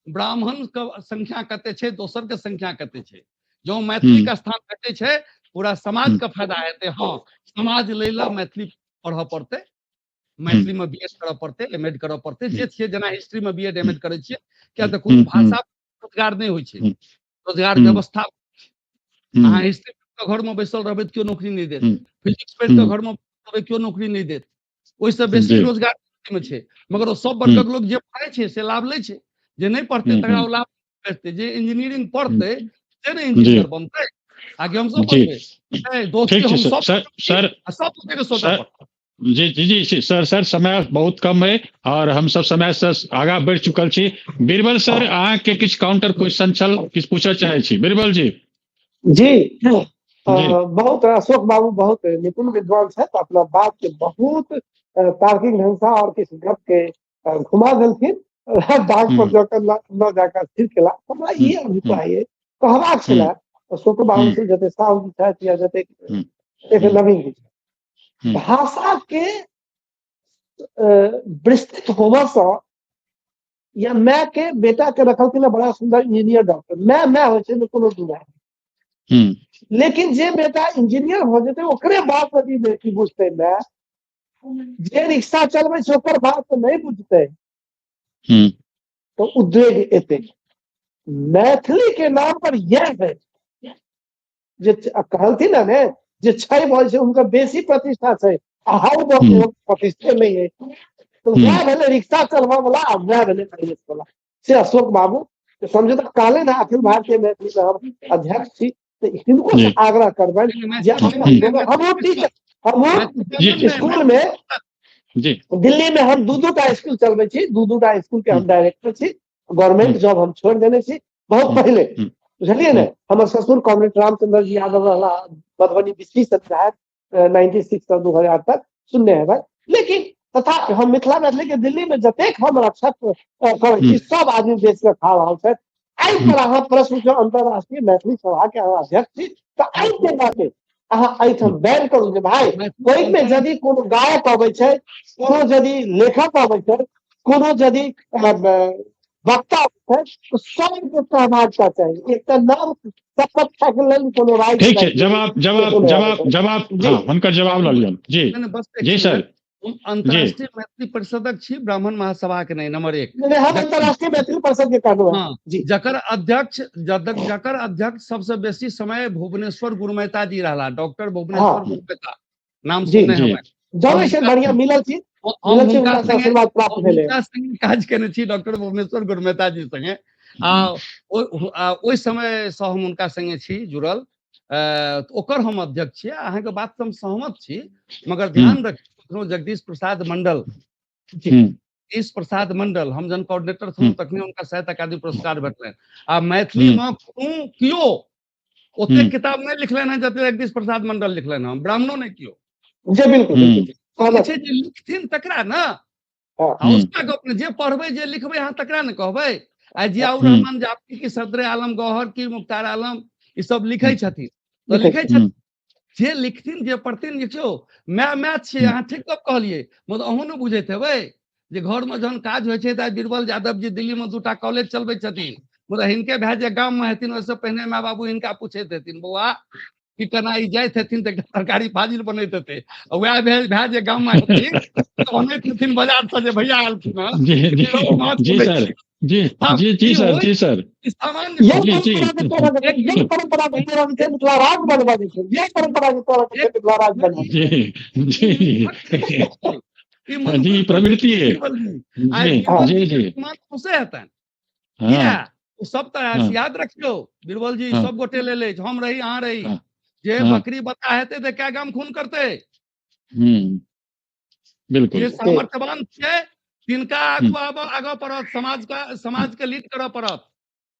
ब्राह्मण के संख्या कते छै, दोसर के संख्या कते छै। जो मैथिली के स्थान भेटै छै पूरा समाज के फायदा हेतै। हँ, समाज लै लए मैथिली पढ़ऽ पड़तै, मैथिली में बी एड करऽ पड़तै, एम एड करऽ पड़तै, जे छियै जेना हिस्ट्री में बी एड एम एड करै छियै, किया तऽ कोनो भाषा रोजगार नहि होइ छै, रोजगार व्यवस्था। अहाँ हिस्ट्री घर में बैसल रहबै तऽ केओ नौकरी नहि देत, फिजिक्स पढ़ि कऽ घर में रहबै केओ नौकरी नहि देत, ओहिसँ बेसी रोजगार में छै। मगर ओ सब वर्गक लोक जे पढ़ै छै से लाभ लै छै, जे नहि पढ़तै तकरा ओ लाभ भेटतै। जे इंजीनियरिंग पढ़तै से ने इंजीनियर बनतै, आगे हम सब पढ़बै दोस्ती हम सब सर सब के सोचऽ पड़तै। जी जी जी सर, सर समय बहुत कम है और हम सब समय से आगा बढ़ि चुकल छी। बीरबल सर, अहाँके किछु काउंटर क्वेश्चन छल, किछु पूछऽ चाहै छी बीरबल जी? जी, बहुत अशोक बाबू बहुत निपुण विद्वान छथि, अपना बात के बहुत तार्किक ढंग से और किछु गप के घुमा देलखिन, दाग पर जाकर न जाकर स्थिर केला। हमरा ई अभिप्राय है, कहबाक छलै अशोक बाबू से जते साहु जी छथि या जते नवीन जी छथि, भाषा के विस्तृत होबऽ सँ या माय के बेटा के रखलखिन बड़ा सुंदर इंजीनियर डॉक्टर, my my होइ छै कोनो दुराय, लेकिन जे बेटा इंजीनियर हो जेतै ओकरे बात यदि बेटी बुझतै, माय जे रिक्शा चलबै छै ओकर बात नहि बुझतै तो उद्वेग एतै। मैथिली के नाम पर यह है जे कहलथिन ने जे छै बजै छै हुनकर बेसी प्रतिष्ठा छै, आ how प्रतिष्ठे नहि है, तो वएह भेलै रिक्शा चलबऽ वाला आ वएह भेलै आईएएस वाला। से अशोक बाबू समझो तऽ कहले ने अखिल भारतीय मैथिली में हम अध्यक्ष छी, तऽ हिनको से आग्रह करबनि जे हमहूँ टीचर, हमहूँ स्कूल में दिल्ली में हम 2-2 टा स्कूल चलबै छी, 2-2 टा स्कूल के हम डायरेक्टर छी, गवर्नमेंट जॉब हम छोड़ि देने छी बहुत पहिले, बुझलियै ने। हमर ससुर कॉमरेड रामचंद्र जी यादव रहला मधुबनी बिस्फी से विधायक 96 से 2000 तक, सुनने हेबै। लेकिन तथा हम मिथिला मैथिली के दिल्ली में जतेक हम रक्षक करै छी सब आदमी बेच के खा रहल छथि। एहि पर अहाँ प्रश्न उठा, अंतरराष्ट्रीय मैथिली सभा के अहाँ अध्यक्ष छी तऽ एहि के नाते अहाँ एहिठाम बैन करू जे भाई ओहिमे यदि कोनो गायक अबै छै, कोनो यदि लेखक अबै छै, कोनो यदि वक्ता छै, सबके सहभागिता चाही। एकटा नाम शपथ खायके लेल कोनो राइट। ठीक छै, जवाब जवाब जवाब जवाब, हँ, हुनकर जवाब लऽ लियौन। जी जी सर। हम अंतर्राष्ट्रीय मैथिली परिषदक छी, ब्राह्मण महासभा के नहि, नंबर 1। हम अंतर्राष्ट्रीय मैथिली परिषद के कहलहुँ। हँ, जकर अध्यक्ष जकर अध्यक्ष सबसे बेसी समय भुवनेश्वर गुरुमैता जी रहला, डॉक्टर भुवनेश्वर गुरुमैता नाम सुनने हेबै। जनै छै, बढ़िया मिलल छी, हुनका संगे काज केने छी डॉक्टर भुवनेश्वर गुरुमैता जी संगे, आ ओहि समय से हम हुनका संगे छी जुड़ल, ओकर हम अध्यक्ष छी। अहाँके बात से हम सहमत छी, मगर ध्यान रखियौ जगदीश प्रसाद मंडल, जगदीश प्रसाद मंडल हम जन कोऑर्डिनेटर छलहुँ तखने हुनका साहित्य अकादमी पुरस्कार भेटलनि। आ मैथिली में कोनो केओ ओते किताब नहि लिखलनि हैं जते जगदीश प्रसाद मंडल लिखलनि हैं, ब्राह्मणों ने केओ। जी बिल्कुल, छै जे लिखथिन तकरा ना, उसका गप ने, जे पढ़बै जे लिखबै अहाँ तकरा ने कहबै। आ जियाउर रहमान जाफरी की सदरे आलम गौहर की मुख्तार आलम ई सब लिखै छथिन, तऽ लिखै छथिन, जे लिखथिन जे पढ़थिन। देखियौ my my छियै, अहाँ ठीक गप कहलियै, मुदा अहूँ ने बुझैत हेबै जे घरमे जहन काज होइ छै तऽ बीरबल यादव जी दिल्लीमे 2टा कॉलेज चलबै छथिन, मुदा हिनके भाय जे गाममे हेथिन ओहिसँ पहिने माय बाबू हिनका पूछैत हेथिन बौआ कि केना ई जाइत हेथिन तऽ तरकारी फाजिल बनैत हेतै, वएह भाय जे गाममे हेथिन बनैत हेथिन बाजार से जे भैया एलखिन हँ। जी सर, जी जी जी सर, जी सर, जी जी प्रवृत्ति है, जी जी सब तरह याद रखियौ बीरबल जी, सब गोटे ले ले, हम रही अहाँ रही, जे बकरी बता हेतै तऽ क्या गाम खून करतै। बिल्कुल, जे सामर्थ्यवान छै तिनका आगू आगाँ पड़त, समाज का समाज के लीड करऽ पड़त।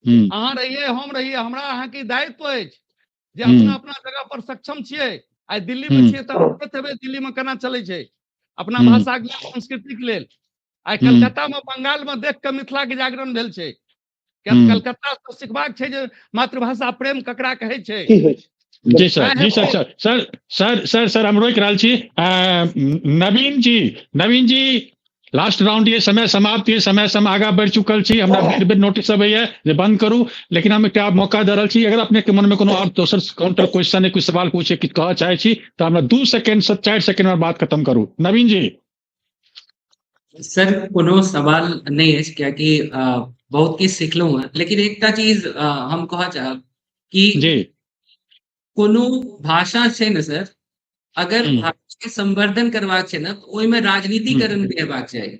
अहाँ रहिए हम रहिए, हमरा अहाँके दायित्व अछि जे अपना अपना जगह पर सक्षम छियै। आइ दिल्ली में छियै तऽ हेबै दिल्ली में केना चलै छै अपना भाषा के लेल, संस्कृतिक लेल। आइ कलकत्ता में बंगाल में देख कऽ मिथिला के जागरण भेल छै। कलकत्ता से सिखबाक छै जे मातृभाषा प्रेम ककरा कहै छै। जी सर, जी sir, sir sir sir sir sir हम रोकि रहल छी। नवीन जी, नवीन जी लास्ट राउंड ये समय समाप्त ये, समय से आगा बढ़ि चुकल छी, हमरा बेर बेर नोटिस अबैया जे बंद करू, लेकिन हम एकटा मौका दऽ रहल छी। अगर अपने के मन में कोनो और दोसर काउंटर क्वेश्चन कोई सवाल पूछे किछु कहऽ चाहै छी तऽ हमरा 2 सेकेंड से 4 सेकेंड में बात खत्म करू। नवीन जी। सर कोनो सवाल नहीं अछि, कियाकि बहुत किछु सिखलहुँ हैं, लेकिन एकटा चीज हम कहऽ चाहब कि जी कोनो भाषा छै ने सर, अगर भाषा के संवर्धन करबाक छै ने ओहिमे राजनीतिकरण भी हेबाक चाही।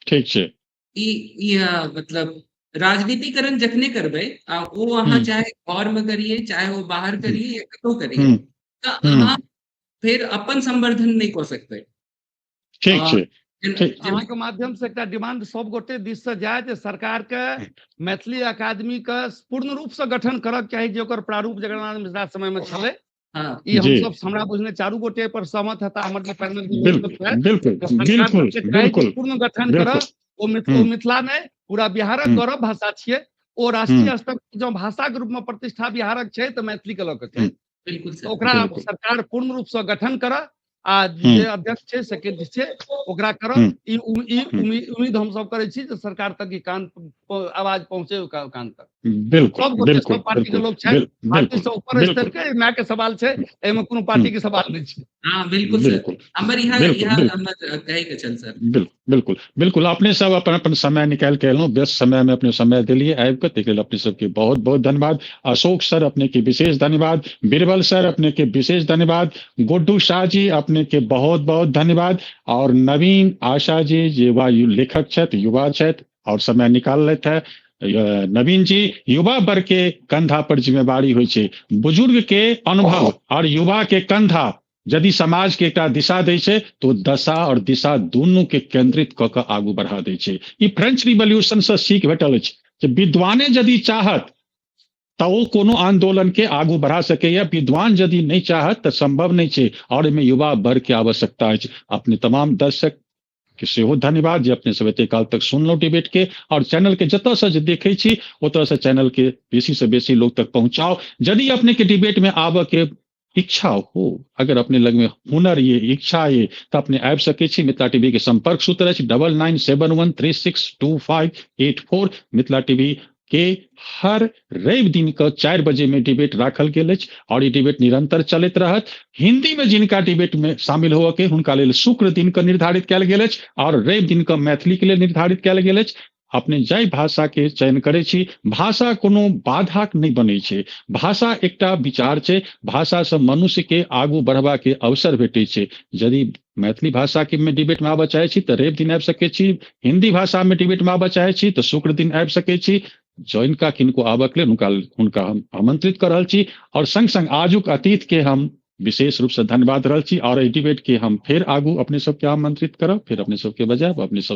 ठीक छै। ई मतलब राजनीतिकरण जखने करबै आ ओ अहाँ चाहे घर में करिए चाहे ओ बाहर करिए या कतौ करिए, तऽ अहाँ फेर अपन संवर्धन नहि कऽ सकबै। ठीक छै। अहाँके माध्यम से एकटा डिमांड सब गोटे दिस से जाय जे सरकार के मैथिली अकादमी के पूर्ण रूप से गठन करक चाही, जे ओकर प्रारूप जगन्नाथ मिश्रा समय में छलै। ई हम सब हमरा बुझने चारू गोटे पर सहमत हेता, हमर जे पैनल बिल्कुल पूर्ण गठन करऽ। ओ मिथिला नहि पूरा बिहारक गौरव भाषा छियै, ओ राष्ट्रीय स्तर पर जँ भाषा के रूप में प्रतिष्ठा बिहारक छै तऽ मैथिली के लऽ के छै। बिल्कुल, ओकरा सरकार पूर्ण रूप से गठन करऽ आ जे अध्यक्ष छै सेक्रेटरी छै ओकरा करऽ। ई उम्मीद हम सब करै छी जे सरकार तक ई कान आवाज पहुँचे, कान तक। बिल्कुल, सब गोटे सब पार्टी के लोग छै, पार्टी से ऊपर स्तर के my के सवाल छै, एहिमे कोनो पार्टी के सवाल नहि छै। हाँ बिल्कुल सर, हमर यहाँ हमर कहे के छल सर। बिल्कुल बिल्कुल बिल्कुल, अपने सब अपन अपन समय निकालि के एलहुँ, व्यस्त समय में अपने समय दिलिए आबि कऽ, ताहिके लेल अपने सबके बहुत बहुत धन्यवाद। अशोक सर अपने के विशेष धन्यवाद, बीरबल सर अपने के विशेष धन्यवाद, गुड्डू शाह जी अपने के बहुत बहुत धन्यवाद, और नवीन आशा जी जे युवा लेखक छथि, युवा छथि और समय निकाल लेते हैं। नवीन जी, युवा वर्ग के कंधा पर जिम्मेवारी होइ छै, बुजुर्ग के अनुभव और युवा के कंधा यदि समाज के एकटा दिशा दै छै तो दशा और दिशा दुनू के केंद्रित कऽ कऽ आगू बढ़ा दै छै। ई फ्रेंच रिवॉल्यूशन से सीख भेटल अछि जे विद्वाने यदि चाहत तऽ ओ कोनो आंदोलन के आगू बढ़ा सकैया, विद्वान यदि नहि चाहत तऽ संभव नहि छै, और एहिमे युवा वर्ग के आवश्यकता अछि। अपने तमाम दर्शक के सेहो धन्यवाद जे अपने सब एते काल तक सुनलहुँ डिबेट के, और चैनल के जतऽ से जे देखै छी ओतऽ से चैनल के बेसी से बेसी लोग तक पहुंचाओ। यदि अपने के डिबेट में आबऽ के इच्छा हो, अगर अपने लग में हुनर ये, इच्छा ये, तऽ अपने आबि सकै छी। मिथिला टीवी के संपर्क सूत्र अछि 9971362584। मिथिला टीवी के हर रवि दिन के 4 बजे में डिबेट राखल गेल अछि और ई डिबेट निरंतर चलैत रहत। हिंदी में जिनका डिबेट में शामिल होअ के हुनका लेल शुक्र दिन के निर्धारित कयल गेल अछि और रवि दिन के मैथिली के लेल निर्धारित कयल गेल अछि। अपने जाहि भाषा के चयन करै छी, भाषा कोनो बाधा नहि बनै छै, भाषा एकटा विचार छै, भाषा से मनुष्य के आगू बढ़बा के अवसर भेटै छै। यदि मैथिली भाषा के में डिबेट में आबऽ चाहै छी तऽ रवि दिन आबि सकै छी, हिंदी भाषा में डिबेट में आबऽ चाहै छी तऽ शुक्र दिन आबि सकै छी। जिनका किनको आबऽ के लेल हुनका हम आमंत्रित कऽ रहल छी और संग संग आजुक अतीत के हम विशेष रूप से धन्यवाद रहल छी और एहि डिबेट के हम फेर आगू अपने सबके आमंत्रित करब, फेर अपने सबके बजायब, अपने सब